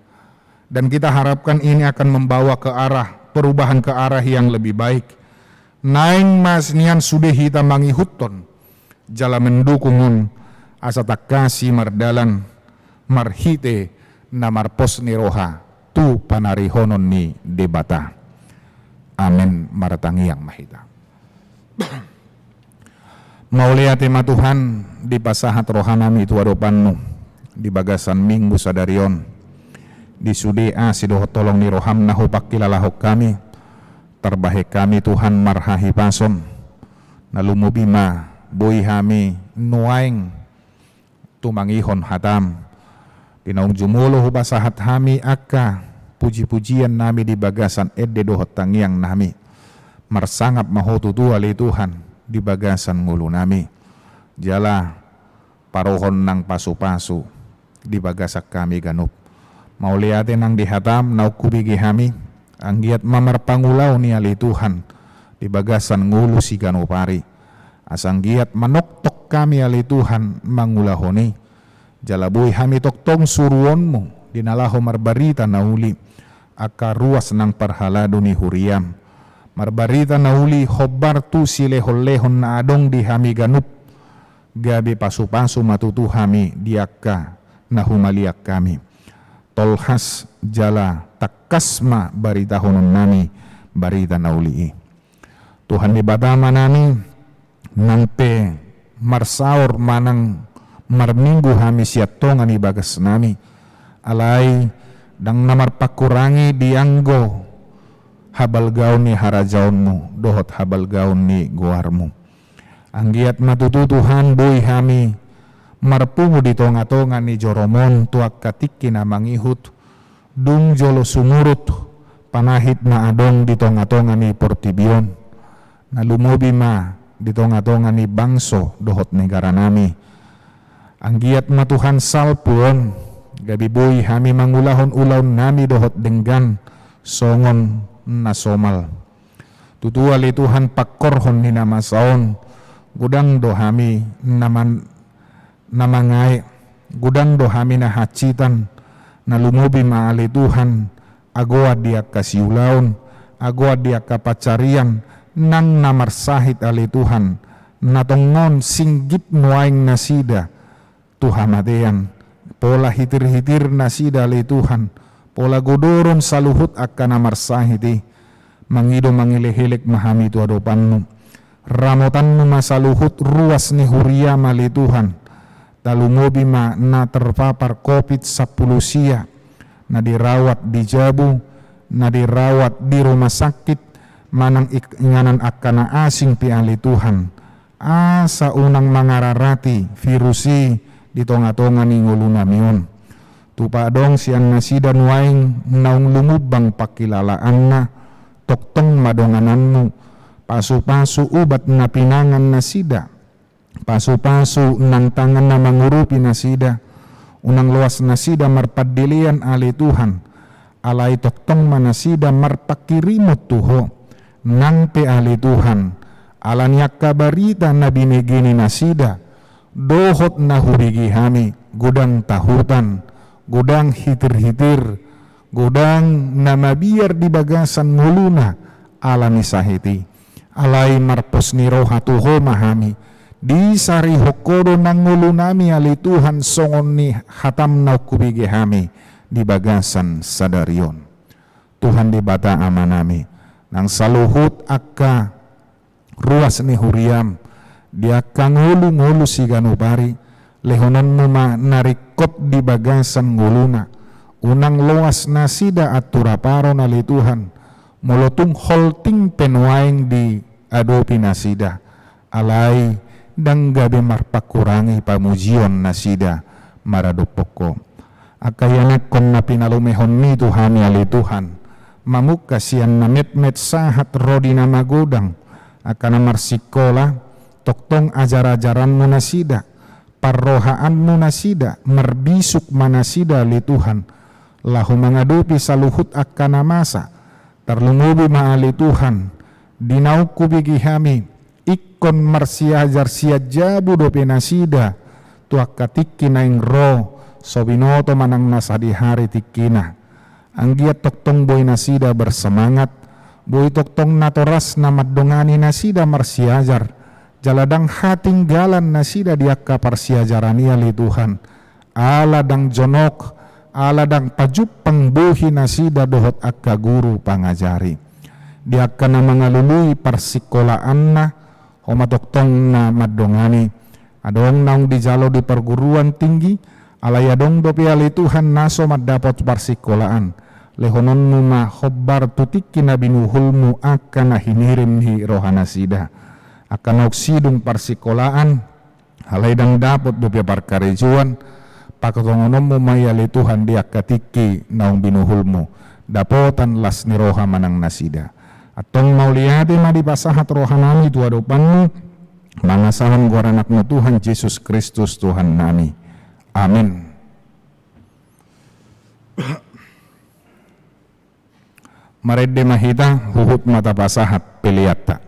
Dan kita harapkan ini akan membawa ke arah perubahan ke arah yang lebih baik. Naeng ma nian sude hita mangihuthon jala mandukunghon asa tangkas i mardalan marhite na marpos ni roha tu panarihonon ni Debata. Amen. Martangiang ma hita. Mauliate ma Tuhan, dipasahat rohanami tu adopanmu di bagasan Minggu sadari on. Di sude asi dohot holong ni roham na hupangkilalahon hami, tarbahen hami Tuhan marhahipason, Na lumobi ma boi hami nuaeng tumangihon hatam. Di naung jumolo hupasahat hami angka puji-pujian nami di bagasan ende dohot tangiang nami. Marsangap ma Ho tutu ale Tuhan di bagasan ngolu nami. Jala parohon nang pasu-pasu di bagasan hami ganup. Mauliate nang di hatam naung hubege hami, anggiat ma marpangulaon i ale Tuhan di bagasan ngolu siganup ari. Asa anggiat manoktok hami ale Tuhan mangulahon i. Jala boi hami tongtong suruonmu di na laho marbarita na uli angka ruas nang parhalado ni huriam. Marbarita na uli hombar tu silehon-lehon na adong di hami ganup. Gabe pasu-pasu ma tutu hami di angka na humaliang hami. Tolhas jala tangkas ma baritahonon nami barita na uli i. Tuhan Debata Ama nami, nang pe marsaor manang marminggu hami sian tonga ni bagas nami, alai ndang na marpangkurangi di anggo habalgaon ni harajaonmu dohot habalgaon ni goarmu. Anggiat ma tutu Tuhan boi hami marpungu di tonga-tonga ni joroMon tu angka tingki na mangihut, dung jolo sumurut panahit na adong di tonga-tonga ni portibi on, na lumobi ma di tonga-tonga ni bangso dohot negara nami. Anggiat ma Tuhan salpu on gabe boi hami mangulahon ulaon nami dohot denggan songon na somal. Tutu ale Tuhan pangkorhon ni na masa on, godang do hami na man-, na mangae, godang do hami na hansitan, na lumobi ma ale Tuhan, agoan di angka siulaon, agoan di angka pansarian, nang na marsahit ale Tuhan, na tongon singgip nuaeng nasida tu hamatean, pola hitir-hitir nasida ale Tuhan, pola godoron saluhut angka na marsahit i, mangido mangelehelek ma hami tu adopanmu. Ramotanmu ma saluhut ruas ni huriam ale Tuhan. Talumobi ma na terpapar covid sampulu sia, na dirawat di jabu, na dirawat di rumah sakit, manang ik-, inganan angka na asing pe ale Tuhan. Asa unang mangararati virus i di tonga-tonga ni ngolu nami on. Tupa adong sian nasida nuaeng naung lumumbang pangkilalaanna, tongtong ma dongananmu, pasu-pasu ubat na pinangan nasida, pasu-pasu nang tangan na mangurupi nasida, unang loas nasida marpandelean ale Tuhan, alai tongtong ma nasida marpanghirimon tu Ho, nang pe ale Tuhan, ala ni angka barita na binege ni nasida, dohot na hubege hami, godang tahutan, godang hitir-hitir, godang na mabiar di bagasan ngoluna, ala ni sahit i. Alai marpos ni roha tu Ho ma hami, disarihon Ho do nang ngolu nami ale Tuhan songon ni hatam naung hubege hami di bagasan sadari on. Tuhan Debata Ama nami, nang saluhut angka ruas ni huriam, di angka ngolu-ngolu siganup ari, lehononmu ma na ringkot di bagasan ngoluna, unang loas nasida anturaparon ale Tuhan, molo tung holting pe nuaeng diadopi nasida, alai ndang gabe marpangkurangi pamujion nasida maradophon Ho. Angka ianakhon na pinalumehonmi tu hami ale Tuhan, mamungka sian na metmet sahat ro di na magodang, angka na marsikola, tongtong ajar-ajaranmu nasida, parrohaanmu nasida, marbisuk ma nasida ale Tuhan, laho mangadopi saluhut angka na masa, tarlumobi ma ale Tuhan, di naung hubege hami, ingkon marsiajar sian jabu dope nasida, tu angka tingki naeng ro, so binoto manang na sadihari tingkina. Anggiat tongtong boi nasida bersemangat, boi tongtong natorasna mandongani nasida marsiajar, jala ndang hatinggalan nasida di angka parsiajaran i ale Tuhan, ala ndang jonok, ala ndang pajumpang bohi nasida dohot angka guru pangajari. Di angka na mangalului parsikolaanna, Ho ma tongtong na mandongani. Adong naung dijalo di perguruan tinggi, alai adong dope ale Tuhan na so mandapot parsikolaan. Lehononmu ma hombar tu tingki na binuhulmu angka na hinirim ni roha nasida. Angka naung sidung parsikolaan, alai ndang dapot dope parkarejoan, patongononmu ma i ale Tuhan di angka tingki naung binuhulmu, dapotan las ni roha manang nasida. Antong mauliate ma dipasahat rohanami tu adopanmu, mangasahon goar anakmu Tuhan Jesus Kristus Tuhannami. Amen. Marende ma hita, huhut ma tapasahat peleanta.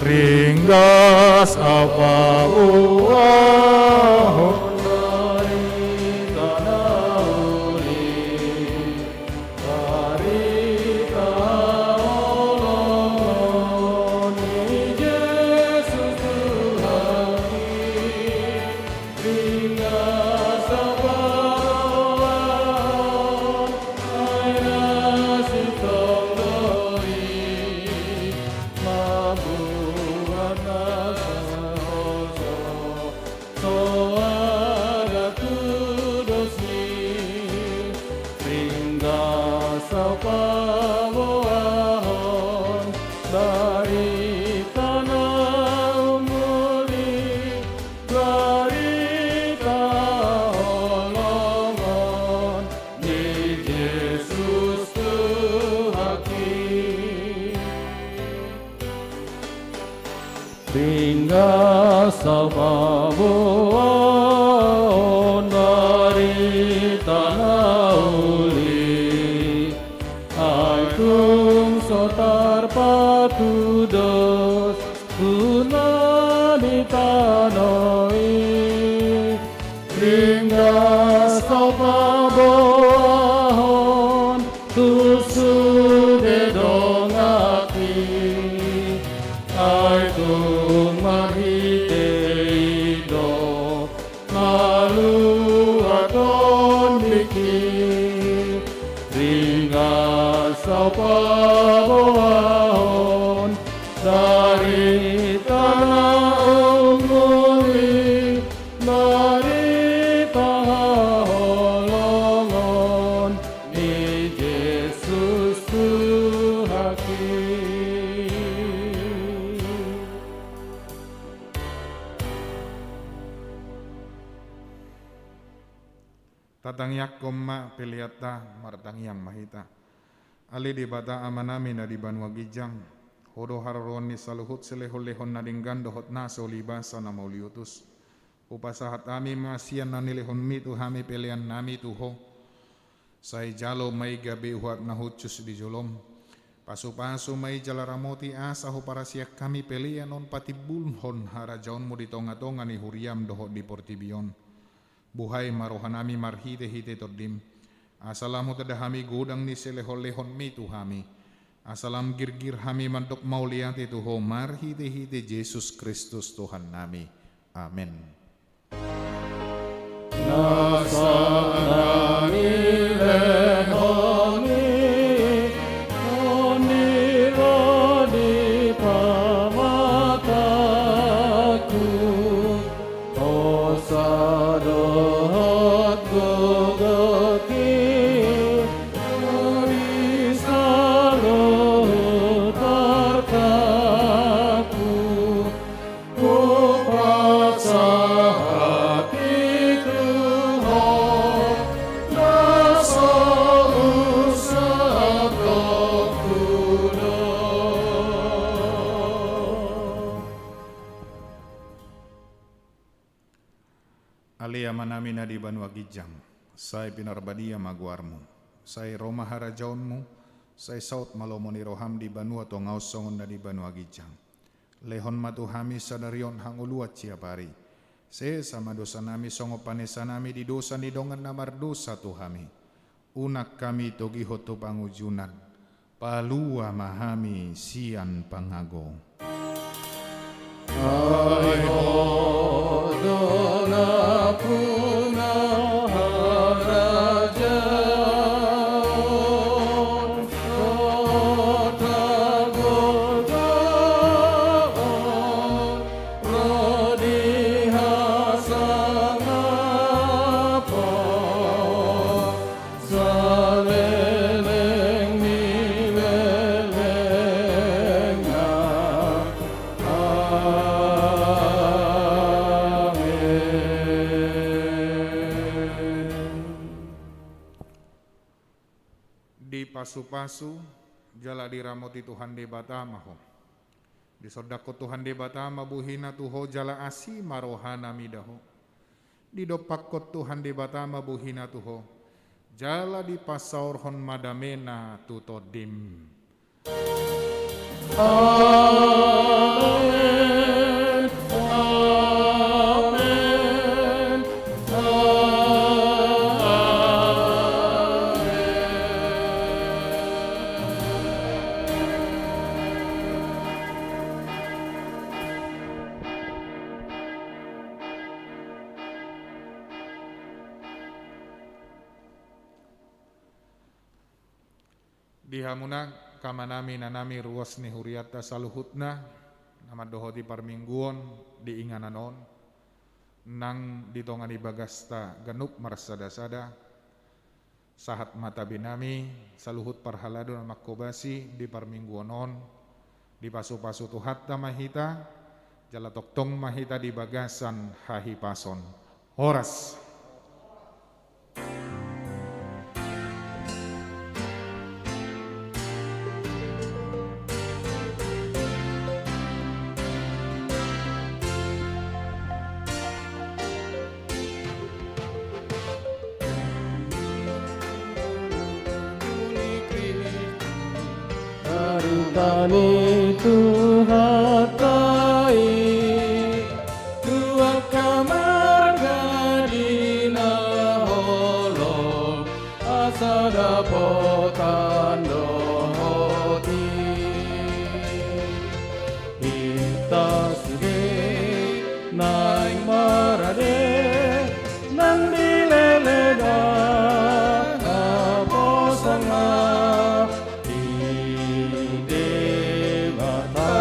Ringgas au paboahon barita na uli, barita haholongon ni Jesus Tuhan i. Ringgas au paboahon, ai na sintong do i mamboan na saoso, so adong tudos ni. Ringgas au paboahon, barita na umuli, barita haholongon ni Jesus Tuhan i. Ringgas au paboahon, barita na uli, ai tung so tarpatudos tu na di tano i. Ringgas au paboahon tu sude donganki, ai tung marhite i do malua tondingki. Ringgas au paboahon, barita na umuli, barita haholongon ni Jesus Tuhan i. Tatangiangkon ma peleanta, martangiang ma hita. Ale Debata Amanami na di banua ginjang, Ho do haroroan ni saluhut silehonlehon na denggan dohot na so ulibasa na mauliutus. Hupasahat hami ma sian na nilehonmi tu hami peleannami tu Ho. Sai jalo ma i gabe uap na hushus di jolom. Pasupasu ma i jala ramoti asa huparasian hami pelean on patimbulhon harajaonmu di tongatonga ni huriam dohot di portibi on. Buhai ma rohanami marhitehite Tondim, asa lam hutanda hami godang ni silehonlehonmi tu hami, asa lam girgir hami mandok mauliate tu Ho marhitehite Jesus Kristus Tuhannami. Amen. Nasa na nilehon i, on i ro di pamatangku, hosa dohot gogotki, di saluhut artangku. Hupasahat i tu Ho, na so husahatku do. Ale Amanami na di banua ginjang, sai pinarbadia ma goarmu, sai ro ma harajaonmu, sai saut ma lomo ni roham di banua tonga on songon na di banua ginjang. Lehon ma tu hami sadari on hangoluan siapari. Sesa ma dosanami songon panesanami di dosa ni dongan na mardosa tu hami. Unang hami togihon tu pangunjunan. Palua ma hami sian pangago. Ai Ho do nampuna harajaon dohot hagolgahon Pasupasu jala diramoti Tuhan Debata ma ho. Disondangkon Tuhan Debata ma bohina tu ho jala asi ma rohana mida ho. Didompakkon Tuhan Debata ma bohina tu ho jala dipasaorhon ma damena tu tondim. Amen. Amen. Amen. Di hamuna angka amanami, inanami, ruas ni hurianta saluhutna, na mandohoti parmingguon di inganan on, nang di tonga ni bagasta ganup marsadasada, sahat ma tabenami saluhut parhalado na manghobasi di parmingguon on, dipasupasu Tuhanta ma hita, jala tongtong ma hita di bagasan hahipason. Horas. Barita ni Tuhanta i, tu angka marga di na holom, asa dapotan dohot i. Hita sude naeng marade, nang dileleda haposanga di Debata.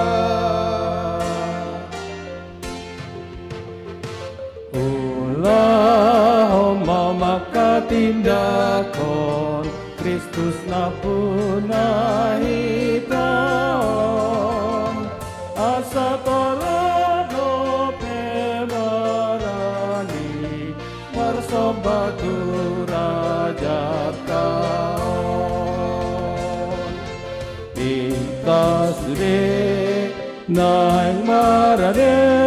Ulahon ma manghatindanghon Kristus nampuna hita on, asa torop dope barani marsomba tu raja on. Hita sude naeng marade,